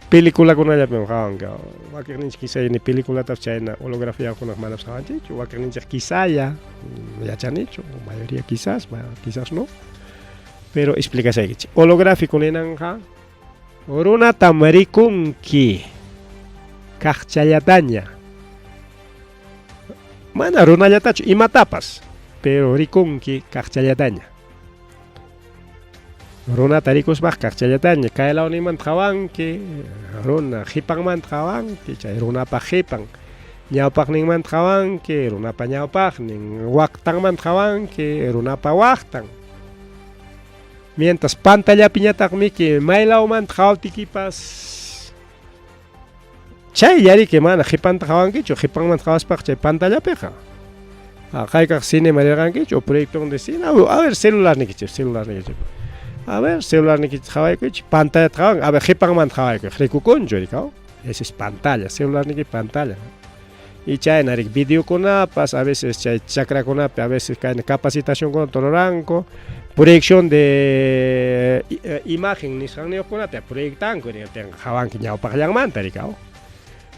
peliculakunallapim qhawanki. Wakiqninchik quizá ni peliculatapas chayna holografiakunaq manapas qhawanchikchu. Wakiqninchik quizaya, yachanichu, mayoría quizás, quizás no. Pero explicasaykichik. Holográfico ninanqa runatam rikunki kaqchallataña. Mana runallatachu imatapas, pero rikunki kaqchallataña. Runata rikuspaqa kaqchallataña, kay lawnimanta qhawanki, runa qhipanmanta qhawanki, chay runapa qhipan, ñawpaqninmanta qhawanki, runapa ñawpaqnin, waqtanmanta qhawanki, runapa waqtan. Mientras pantallapiñataqmiki maylawmanta qhawaptikipas chayllariki mana qhipanta qhawankichu, qhipanmanta qhawaspaqa chay pantallapiqa. Hayk'aq cinema rirqankichu o proyector de cine, a ver celularnikichik, celularnikichik. A ver, celularnikichik qhawaykuychik, pantallata qhawan, a ver qhipanmanta qhawaykuy, rikukunchu rikaw. Esa es pantalla, celularniki pantalla. Y chayna riki videokunapas, a veces chay chakrakunapi, a veces kayna capacitacionkunata ruranku, proyección de imagen nisqanniyuqkunata proyectanku, qhawanki ñawpaqllanmanta rikaw.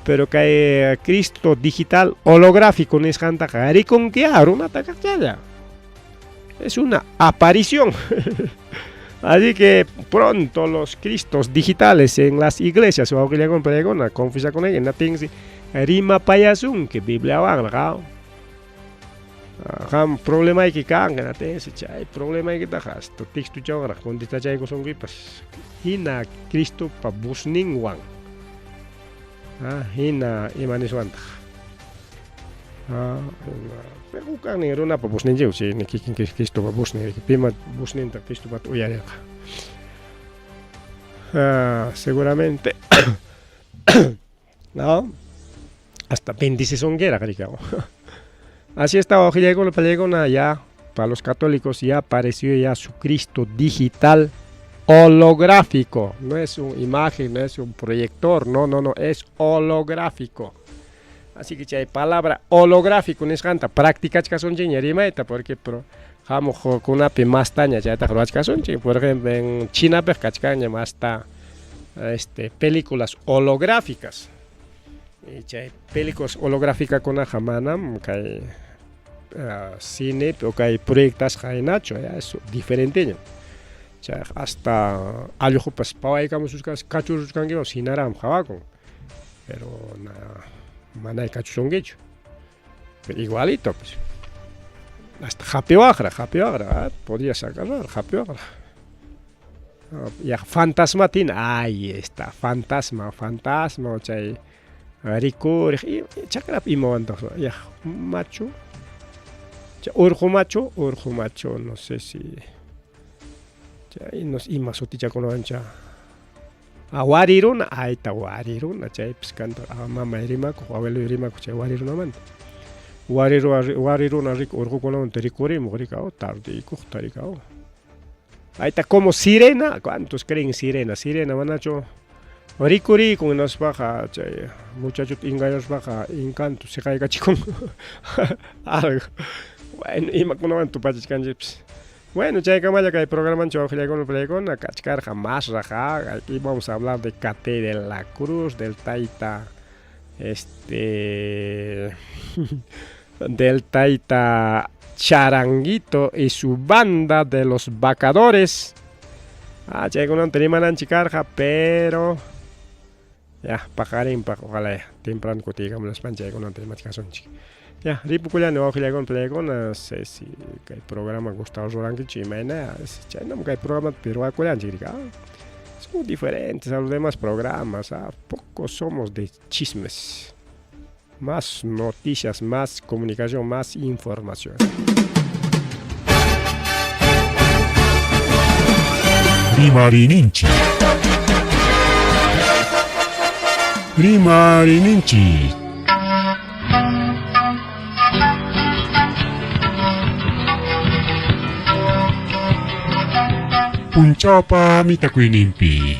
Pero kay Cristo digital holográfico nisqantaqa rikunkiya runata kaqchalla. Es una aparición. Así que pronto los Cristos digitales en las iglesias wawqillakuna paykuna confesakunayki natinsi rimapayasunki Bibliawanqa. Qam problemayki kanqa natinsi chay problemaykitaqa hasta textochawanraq contestachaykusunkipas. Hina Cristopa vozninwan. Hina ima niswantaq. Pero kaqnin runapa vozninchik chay kikin Cristopa voznin, pima vozninta Cristopata uyarirqa. Seguramente no, hasta bendicisunkirak rikaw. Así está wawqillaykuna pallaykuna ya para los católicos ya apareció ya su Cristo digital holográfico. No es una imagen, no es un proyector, no, no, no, es holográfico. Así que chay palabra holográfico nisqanta practicachkasunchikña rimayta porque pero hamuqkunapi mastaña chaytaqa ruwachkasunchik. Por ejemplo, en Chinapiqa kachkanña masta películas holográficas. Y chay películas holográficakunaqa manam kay cine o kay proyectasqa hinachu, ya es diferenteña. Chay hasta allqupas pawaykamususqas kachurusqankipas hinaraqmi qhawakun. Pero na manay kachusunkichu. Pero igualito pues. Hasta hapiwaqraq, hapiwaqraq, podías agarrar, hapiwaqraq. Ya fantasmatina, ahí está, fantasma, fantasma, chay rikuriq, chakrapi imawantaq, ya machu, urqu machu, urqu machu, no sé si chay no ima sutichakunawancha. Wariruna, ayta wariruna, chaypis kanta mamay rimakuq, abueloy rimakuq chay warirunamanta. Wariruna riku urqukunamanta rikurimuq rikaw, tardiykuqta rikaw. Ahí como sirena, ¿cuántos creen sirena? Sirena manachu rikurikun hinaspaqa chay muchachota engañaspaqa encanto siqaykachikun algo. Bueno, imakunawan tupachachkanchikpas. Bueno, chaykamalla kay programanchik wawqillaykuna pallaykuna kachkarqa masraq, aquí vamos a hablar de Cate de la Cruz, del taita del taita Charanguito y su banda de los vacadores. Chaykunamanta rimananchik karqa, pero Ya, paqarinpaq ojalá temprano kutiykamulaspan chaykunata rimachkasunchik. Ya, ripukullani wawqillaykuna palaykuna, si kay programa gustado rurankichu imayna, chaynam kay programata ruwakullanchik riki, ah. Somos diferentes a los demás programas, ah, poco somos de chismes. Más noticias, más comunicación, más información. Rimarininchik. Rimarininchik. Punchawpa mitakuyninpi.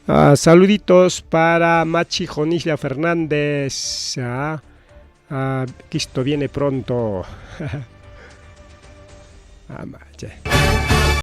Ah, saluditos para Machi Jonisla Fernández. Ah, ah, Cristo viene pronto. ah, mache.